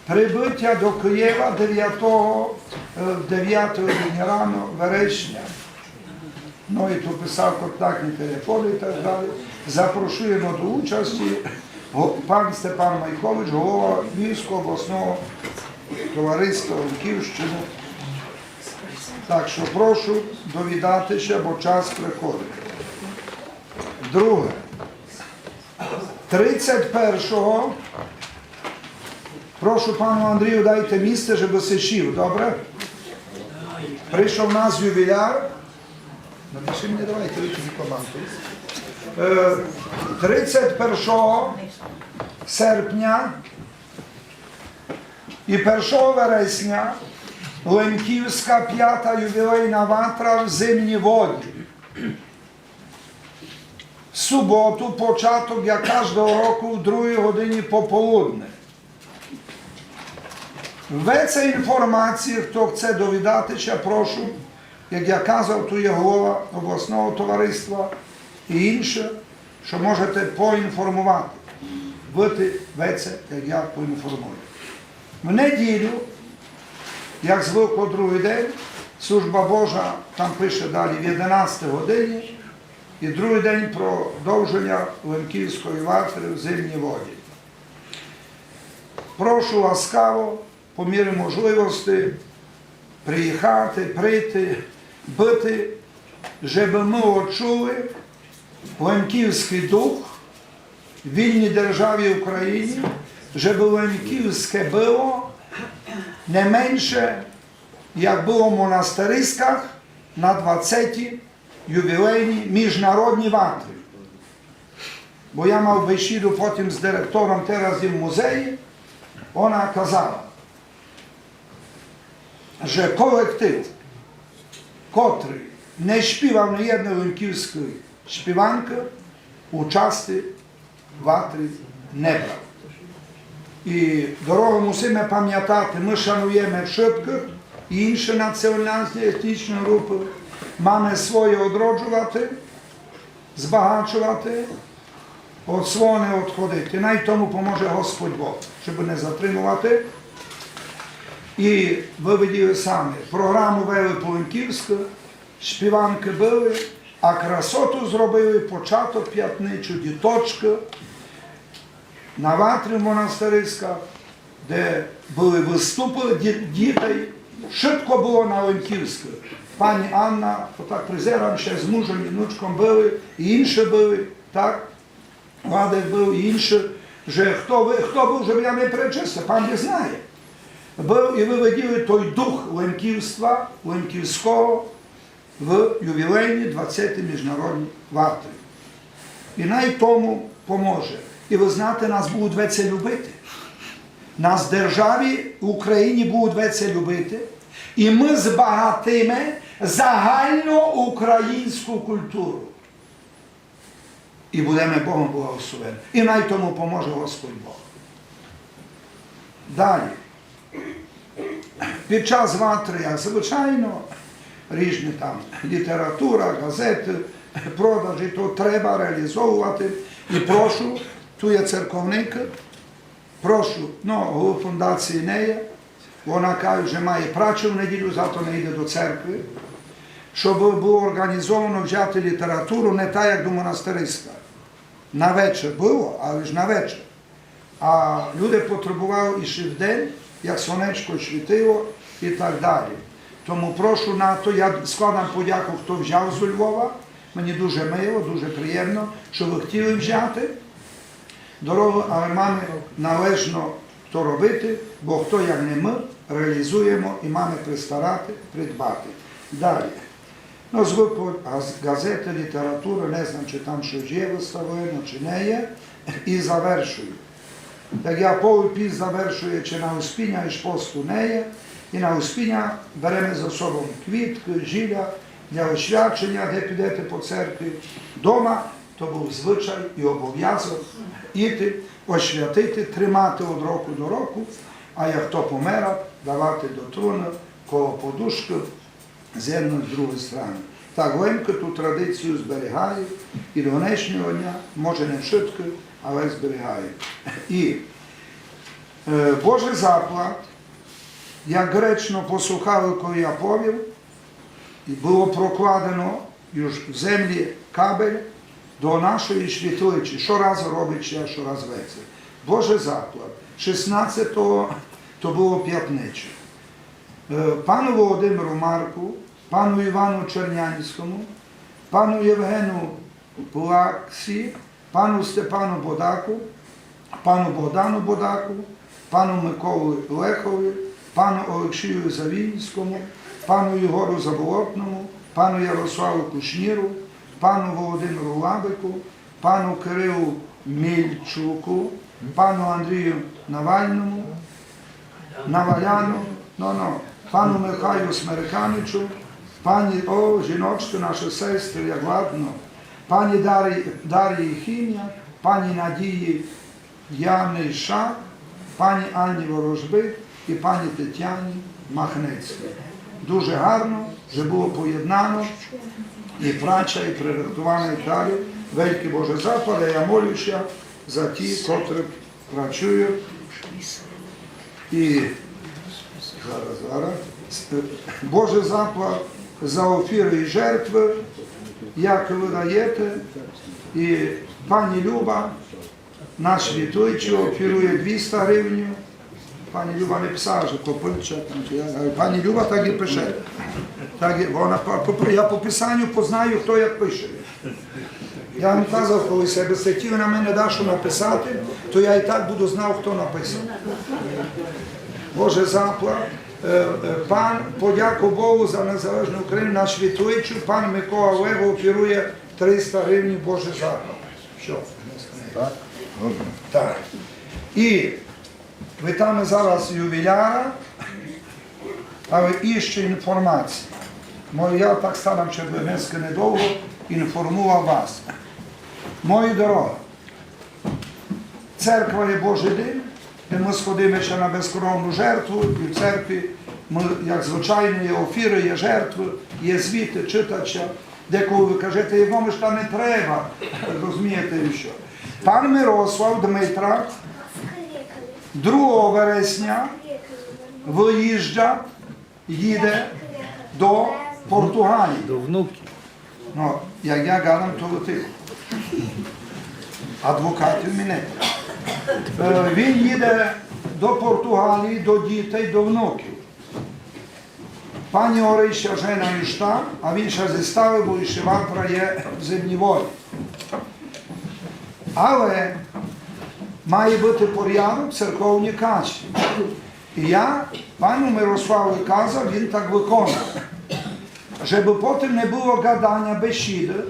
Прибытя до Києва девятого, е, в девятій годині рано вересня. Ну і ту писав контактні телефоны і так далі. Запрошуємо до участі го-, пан Степан Майкович, голова Львівського обласного товариства Лемківщини. Так што прошу довідати ся, бо час приходить. Друге. Тридцять першого. Прошу, пану Андрію, дайте місце, жебы си сів, добре? Прийшов наш ювіляр. Напиши мені, давайте, ви тобі команду. Е, тридцять першого серпня і першого вересня Лемківска пята ювілейна ватра в Зимній Воді. В суботу початок, як каждого року, в другій годині пополудни. Веце інформації, хто хце довідати ся, прошу, як я казав, ту є голова обласного товариства і інше, што можете поінформовати. Быти веце, як я поінформую. В неділю, як звыкло, другый день, служба Божа, там пише далі, в єдинадцятій годині, і другый день продовженя Лемківської ватри в Зимній Воді. Прошу ласкаво, по мірі можливости, приїхати, прийти, быти, жебы мы одчули лемківськый дух в вільній державі Україні, жебы Лемківське было не менше, як было в Монастыриськах на двадцятій ювілейній міжнародній ватрі. Бо я мав бесіду потім з директором тераз і в музеї, она казала, же колектив, котрый не співав ни єдной лемківськой співанкы, участи ватрі не брав. І дорогу мусиме памятати, мы шануєме вшыткых, і інші національні етнічні групы, маме своє одроджовати, збагачовати, од свого не одходити. Най тому поможе Господь Бог, жебы не затримовати. І вы виділи самі, програму вели по-лемківськы, співанкы были, а красоту зробили початок пятничы, діточкы на ватрі в Монастыриськах, де были выступы ді-, дітей, вшытко было на лемківськы. Пані Анна, отак призерам ся, з мужом і внучком были, і інші были, так? Владик был, і інші, же хто вы, хто был, жебы я не перечислив, пан Бог знає. Был, і вы виділи той дух лемківства, лемківського, в ювілейній двадцятій міжнародній ватрі. І най тому поможе. І вы знаєте, нас будуть веце любити. Нас в державі Україні будуть веце любити. І мы збагатиме загальноукраїнську културу. І будеме Богом благословені. І най тому поможе Господь Бог. Далі. Під час ватры, як звичайно, ріжні там література, газеты, продажі, то треба реалізовувати. І прошу, ту є церковник, прошу, ну, головы фундації не є, вона каже, же має прачу в неділю, зато не йде до церкви, щоб было орґанізовано взяти літературу не так, як до Монастыриська. На вечер было, але ж на вечер. А люди потребовали іщи вдень, як сонечко світило і так далі. Тому прошу на то, я складам подяку, хто взяв зо Львова. Мені дуже мило, дуже приємно, што вы хотіли взяти дорогу, але маме належно то робити, бо хто, як не мы, реалізуєме і маме пристарати, придбати. Далі. Но, звык газ-, газеты, література, не знам, чи там штось є выставлено, чи не є, і завершую. Як я повів, піст завершує, чи на Успіня, і ж посту не є, і на Успіня береме зо собом квіткы, зіля для освяченя, де підете по церкви. Дома то быв звычай і обовязок іти, освятити, тримати од року до року, а як хто померав, давати до труна, коло подушкы, з єдной, з другой страны. Так Лемкы ту традицію зберігають і до днешнього дня, може не вшыткы, але зберігають. І, е, Божий заклад, як гречно послухали, коли я повів, і было прокладено юж в землі кабель до нашої світличі, што раз робить ся, што раз веце. Божий заклад. Шістнадцятого то было пятничы. Е, пану Володимиру Марку, пану Івану Чернянському, пану Євгену Плаксі, пану Степану Бодаку, пану Богдану Бодаку, пану Миколі Лехові, пану Олексію Завінському, пану Єгору Заболотному, пану Ярославу Кушніру, пану Володимиру Лабику, пану Кирилу Мільчуку, пану Андрію Навальному, Наваляну, но, но, пану Михайлу Смереканичу, пані, о, жіночки, наші сестри, як ладно, пані Дарі, Дарії Хімія, пані Надії Яни Шак, пані Анні Ворожбит і пані Тетяні Махнецькій. Дуже гарно, же было поєднано і праця, і прирыхтоване, і так далі. Великый Боже заплат, а я молю ся за ті, котры працюють. І зараз, зараз. Боже заплат за офіры і жертвы, як вы даєте. І пані Люба, наш світуючий, офірує двіста гривень. Пані Люба не писала, же Копильча, там, чи як, але пані Люба так і пише. Так і вона по, по, я по писанню познаю, хто як пише. Я вам казав, коли себе сидів на мене дашто написати, то я і так буду знав, хто написав. Боже заплат. Е, е, пан, подяку Богу за незалежну Україну, наш світуючий, пан Микола Лего офірує триста гривень, Боже заплат. Всьо. Так? Добре. Так. І вітаме зараз ювіляра, але іщи інформація. Мо я так старам ся, бы днеска недовго інформовав вас. Мої дорогы, церква є Божий дім, де мы сходиме ся на безкровну жертву, і в церкві мы, як звичайно, є офіры, є жертвы, є звіты, читать ся. Деколи вы кажете, його ж там не треба, розумієте, і всьо. Пан Мирослав Дмитра другого вересня выїжджа, їде до Португалії. До внуків. Но, як я гадам, то летить. Адвокатів ми не треба. Е, він їде до Португалії, до дітей, до внуків. Пані Орися жена іщи там, а він ся зіставив, бо іщи вапра є в Зимній Волі. Але має быти порядок в церковній касі. І я пану Мирославу казав, він так выконав. Жебы потім не было гаданя, бесіды.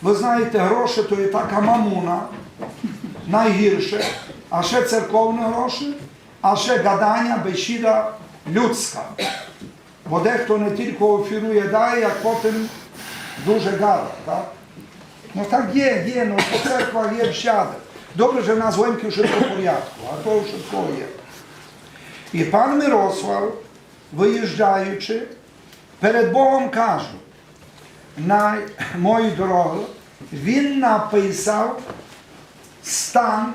Вы знаєте, гроші то є така мамона, найгірше, а ще церковні гроші, а ще гаданя, бесіда людська. Бо дехто не тілько офірує, дає, як потім дуже гада, так? Но так є, є, но по церквах є всяды. Добре, же в нас в Лемківі вшытко в порядку, а то вшытко є. І пан Мирослав, выїжджаючи, перед Богом кажу, най, мої дорогы, він написав стан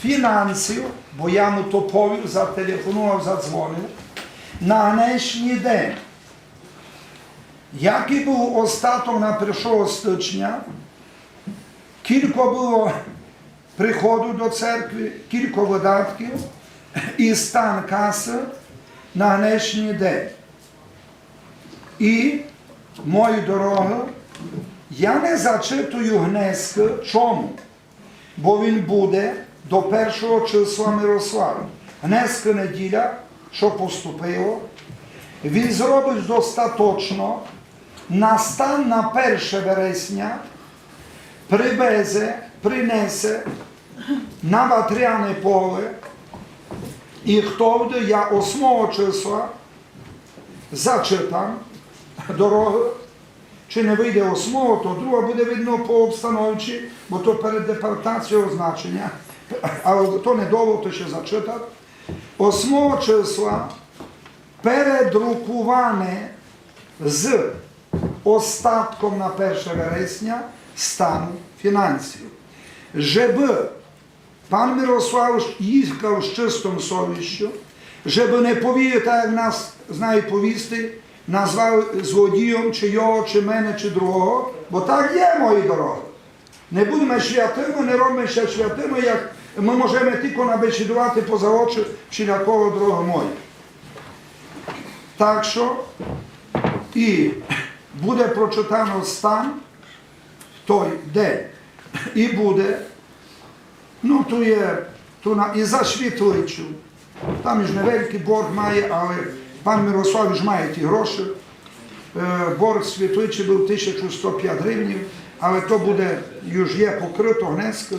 фінансів, бо я му то повів, зателефонував, задзвонив, на днешній день. Якый быв остаток на першого стычня, кілько было приходу до церкви, кілько выдатків і стан касы на днешній день. І, мої дорогы, я не зачитую гнеска, чому? Бо він буде до першого числа Мирослава. Гнеска неділя, што поступило, він зробить достаточно на стан на перше вересня, привезе, принесе на Ватряне поле, і хтовды я осмого числа зачитам дорогы, чи не выйде осмого, то друга буде видно по обстановці, бо то перед депортацією означеня, але то недовго, то ся зачитат. Осмого числа передрукуване з остатком на перше вересня стану фінансів. Жебы пан Мирослав їхав з чистом совістю, жебы не повіли, так як нас знають повісти, назвав злодієм чи його, чи мене, чи другого, бо так є, мої дорогы. Не будеме святыма, не робиме ся святыма, як мы можеме тілько набесідувати поза очі всілякого, дорогы мої. Так што і буде прочитано стан в той день. І буде. Ну, ту є, ту на, і за Світлицю. Там іж невеликый борг має, але пан Мирослав іж має ті гроші. Е, борг Світлиці быв тисячу сто пять гривнів, але то буде, юж є покрыто гнеска,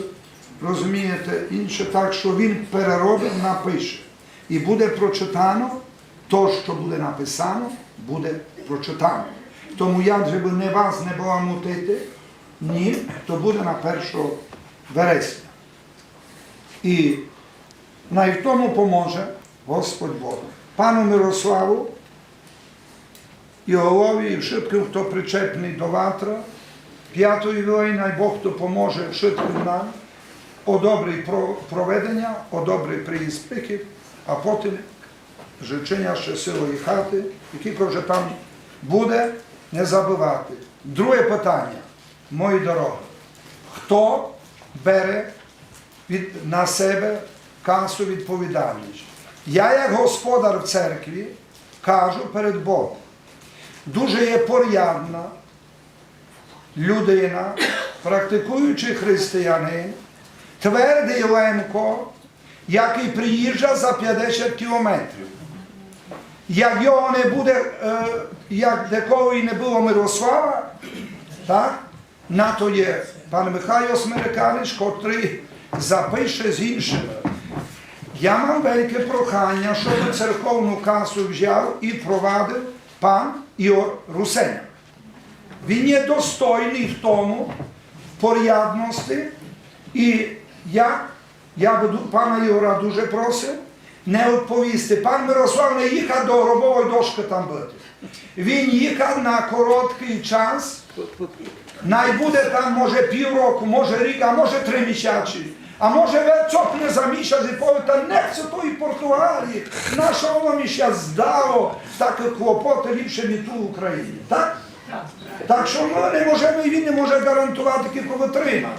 розумієте, інше. Так што він переробить, напише. І буде прочитано, то, што буде написано, буде прочитано. Тому я, жебы не вас не баламутити, ні, то буде на першого вересня. І най в тому поможе Господь Бог. Пану Мирославу і голові, і вшыткым, хто причепный до ватра, пятої вилей, най Бог то поможе вшыткым нам, о добрый про-, проведеня, о добрый приїзд пиків, а потім жыченя щасливої хаты, і кілько вже там буде, не забывати. Друге питаня, мої дорогы. Хто бере від, на себе касу відповідальность? Я, як господар в церкві, кажу перед Богом. Дуже є порядна людина, практикуючый християнин, твердый Лемко, якый приїжджа за пятдесят кілометрів. Як його не буде, е, як деколи не было Мирослава, так? На то є пан Михайло Смереканич, котрый запише з іншыма. Я мам велике проханя, щоб церковну касу взяв і провадив пан Ігор Русеняк. Він є достойный в тому, в порядности, і я, я бы ду-, пана Ігора дуже просив не одповісти. Пан Мирослав не їхав до гробової дошкы там быти. Він їхав на короткый час, най буде там, може, півроку, може, рік, а може, три місяці. А може, ве-, цопне за місяць і пове: «Та не хцу тої Португалії, на што воно мі ся здало, такы клопоты, ліпше мі ту в Україні». Так? Так што мы не можеме, і він не може гарантовати, кілько вытримат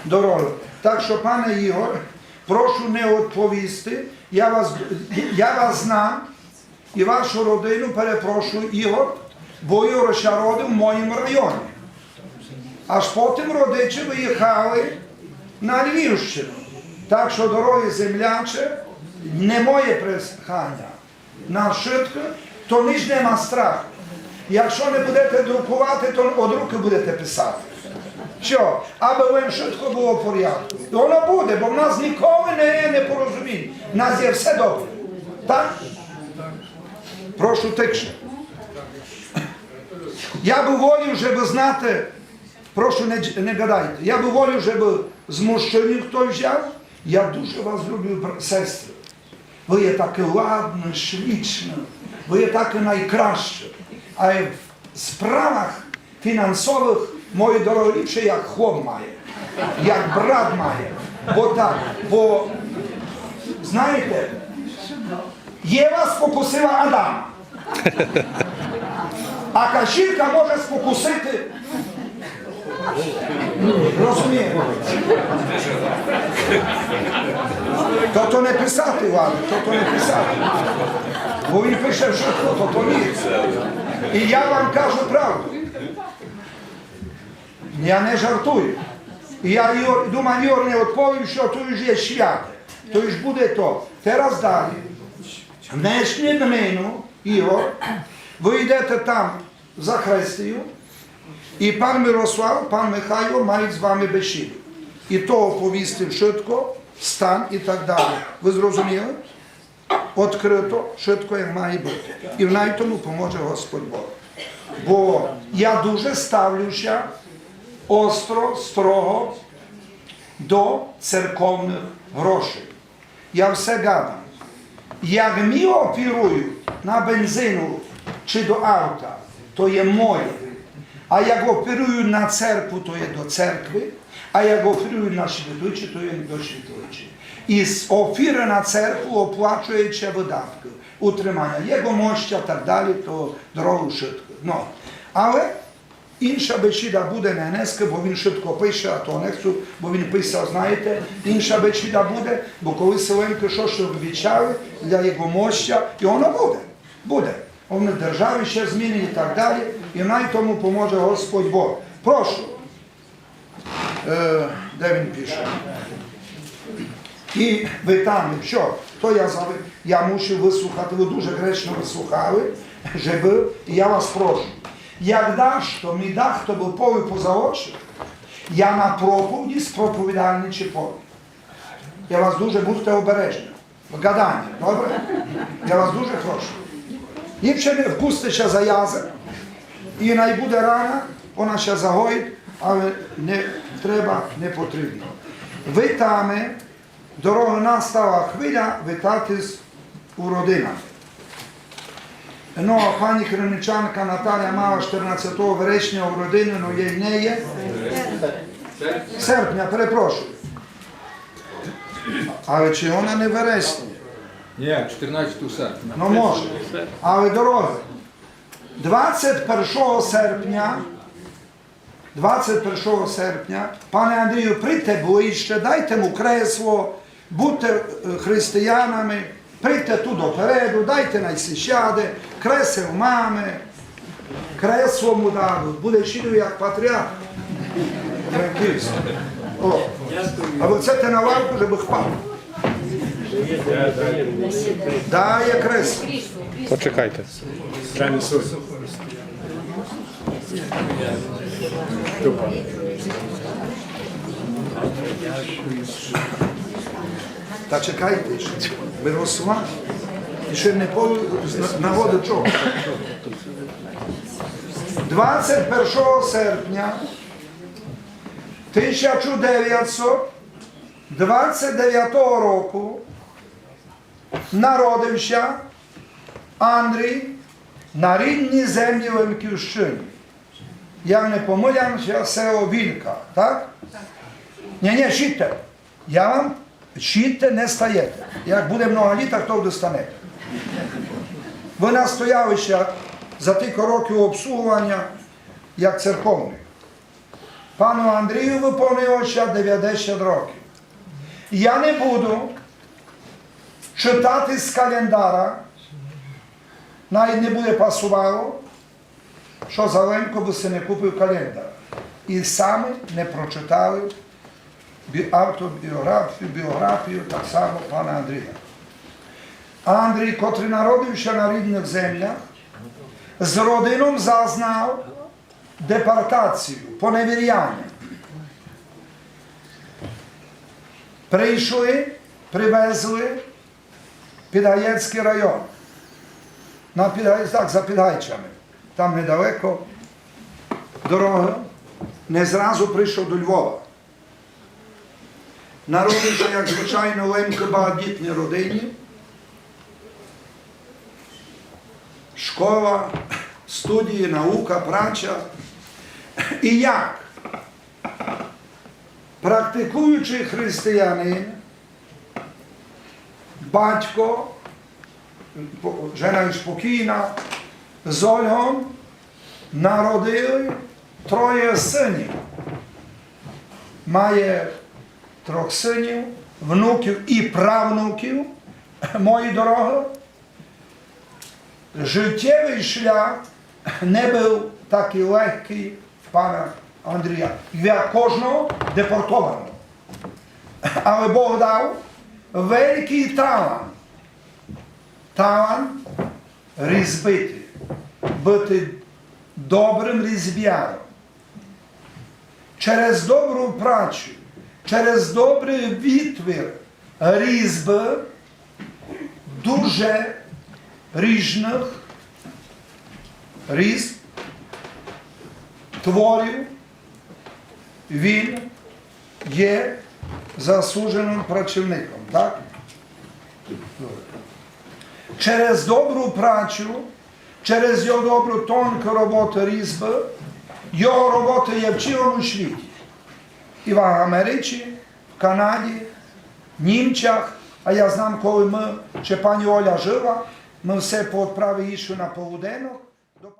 дорогу. Так што, пане Ігор, прошу не одповісти. Я вас, я вас знам і вашу родину, перепрошую, Ігор, бо Ігор ся родив в моїм районі. Аж потім родичі выїхали на Львівщину. Так што, дорогый земляче, не моє проханя. На вшытко, то ніч нема страху. Якщо не будете друкувати, то од рукы будете писати. Што? Абы вам вшытко было в порядку. І воно буде, бо в нас ніколи не є непорозуміння. В нас є все добре. Так? Прошу тихше. Я бы волів, жебы, знати, прошу, не, не гадайте, я бы волів, жебы з мужчынів хто взяв. Я дуже вас люблю, бра-, сестры. Вы є такы ладны, шлічны, вы є такы найкращы. А в справах фінансовых, мої дорогы, ліпше як хлоп має, як брат має. Бо так, бо, знаєте, Єва спокусила Адама. А кашірка може спокусити. Розумієте? То, то не писати, ладно, то, то не писати. Бо він пише, што то, то, то ні. І я вам кажу правду. Я не жартую. І я, Ігор, думаю, Ігор не одповів, што то уж є святе. То уж буде то. Тераз далі. Днешню днину, Ігор, вы йдете там за хрестію, і пан Мирослав, пан Михайло мають з вами бесіду. І то оповісти вшытко, стан і так далі. Вы зрозуміли? Открыто, вшытко як має быти. І най тому поможе Господь Бог. Бо я дуже ставлю ся остро, строго до церковных грошей. Я все гадам. Як мі оперують на бензину чи до авта, то є моє. А як оперують на церкву, то є до церкви, а як оперують на Світлицю, то є до Світлиці. І з оперы на церкву оплачує ся выдаткы, утриманя єгомоща, так далі, то дорогу вшытко. Но, але Інша бесіда буде, не днеска, бо він швидко пише, а то не хцу, бо він писав, знаєте, інша бесіда буде, бо коли Селенко што, што обіцяли для єгомоща, і воно буде, буде. Воно в державі ся змінить і так далі, і най тому поможе Господь Бог. Прошу. Е, де він пише? І витаме, што? То я, за- я мусив выслухати, вы дуже гречно выслухали, жебы, і я вас прошу. Як дашто ми дахто бы повів поза очи, я на проповіді з проповідальничі повім. Я вас дуже, будьте обережні. В гаданї, добре? Я вас дуже прошу. Ліпше не вкусте ся за язык, і най буде рана, она ся загоїть, але не треба, не потрібно. Витаме, дорогы, настала хвиля витати з уродинами. Но, а пані Кременчанка Наталя мала штернадцятого вересня уродины, но єй не є. Серпня, перепрошую. Але чи она не вересня? Ні, чотирнадцятого серпня. Но може. Але, дорогы, двадцять першого серпня, двадцять першого серпня, пане Андрію, прийдьте ближче, дайте му кресло, будьте, е, християнами, прийдьте ту допереду, дайте най си сяде, кресел маме, кресло му дадуть, буде сидіти як патріарх. Франківськ. О. А вы хцете на лавку, жебы впав? Дає кресло. Почекайте. Та чекайте ще, Мирослав. І ще не пов-, з на-, нагоды чого. Двадцять першого серпня тисяча девятсот двадцять девятого року народив ся Андрій на рідній землі Лемківщини. Я не помылям ся, село Вілька, так? Ні, ні, сідьте. Я вам, сідьте, не стаєте. Як буде много літа, то достанете. Вы настояли ся за тілько років обслугованя як церковник. Пану Андрію выповнило ся девятдесят років. Я не буду читати з календара, навіть не буде пасувало, што за Лемко бы си не купив календар. І самі не прочитали бі-, автобіографію, біографію так само пана Андрія. Андрій, котрий народив ся на рідных землях, з родином зазнав депортацію, поневіряня. Прийшли, привезли Підгаєцькый район. На Підгай-, так, за Підгайцями. Там недалеко дорога. Не зразу прийшов до Львова. Народив ся, як звичайно, Лемко в багатодітній родині. Школа, студії, наука, праця. І як практикуючий християнин, батько, по-, жена юж покійна, з Ольгом народили троє синів. Має трьох синів, внуків і правнуків, мої дорогы. Життєвый шлях не быв такый легкый в пана Андрія. Для кожного депортованого. Але Бог дав великый талант. Талант різбити, быти добрым різбяром. Через добру працю, через добрый витвір різбы дуже ріжных різб, творів, він є заслуженым працівником, так? Через добру працю, через його добру тонку роботу різбы, його робота є в цілому світі. І в Америці, в Канаді, в Німцях, а я знам, коли мы, ще пані Оля жыла, мы все по одправі йшли на полуденок,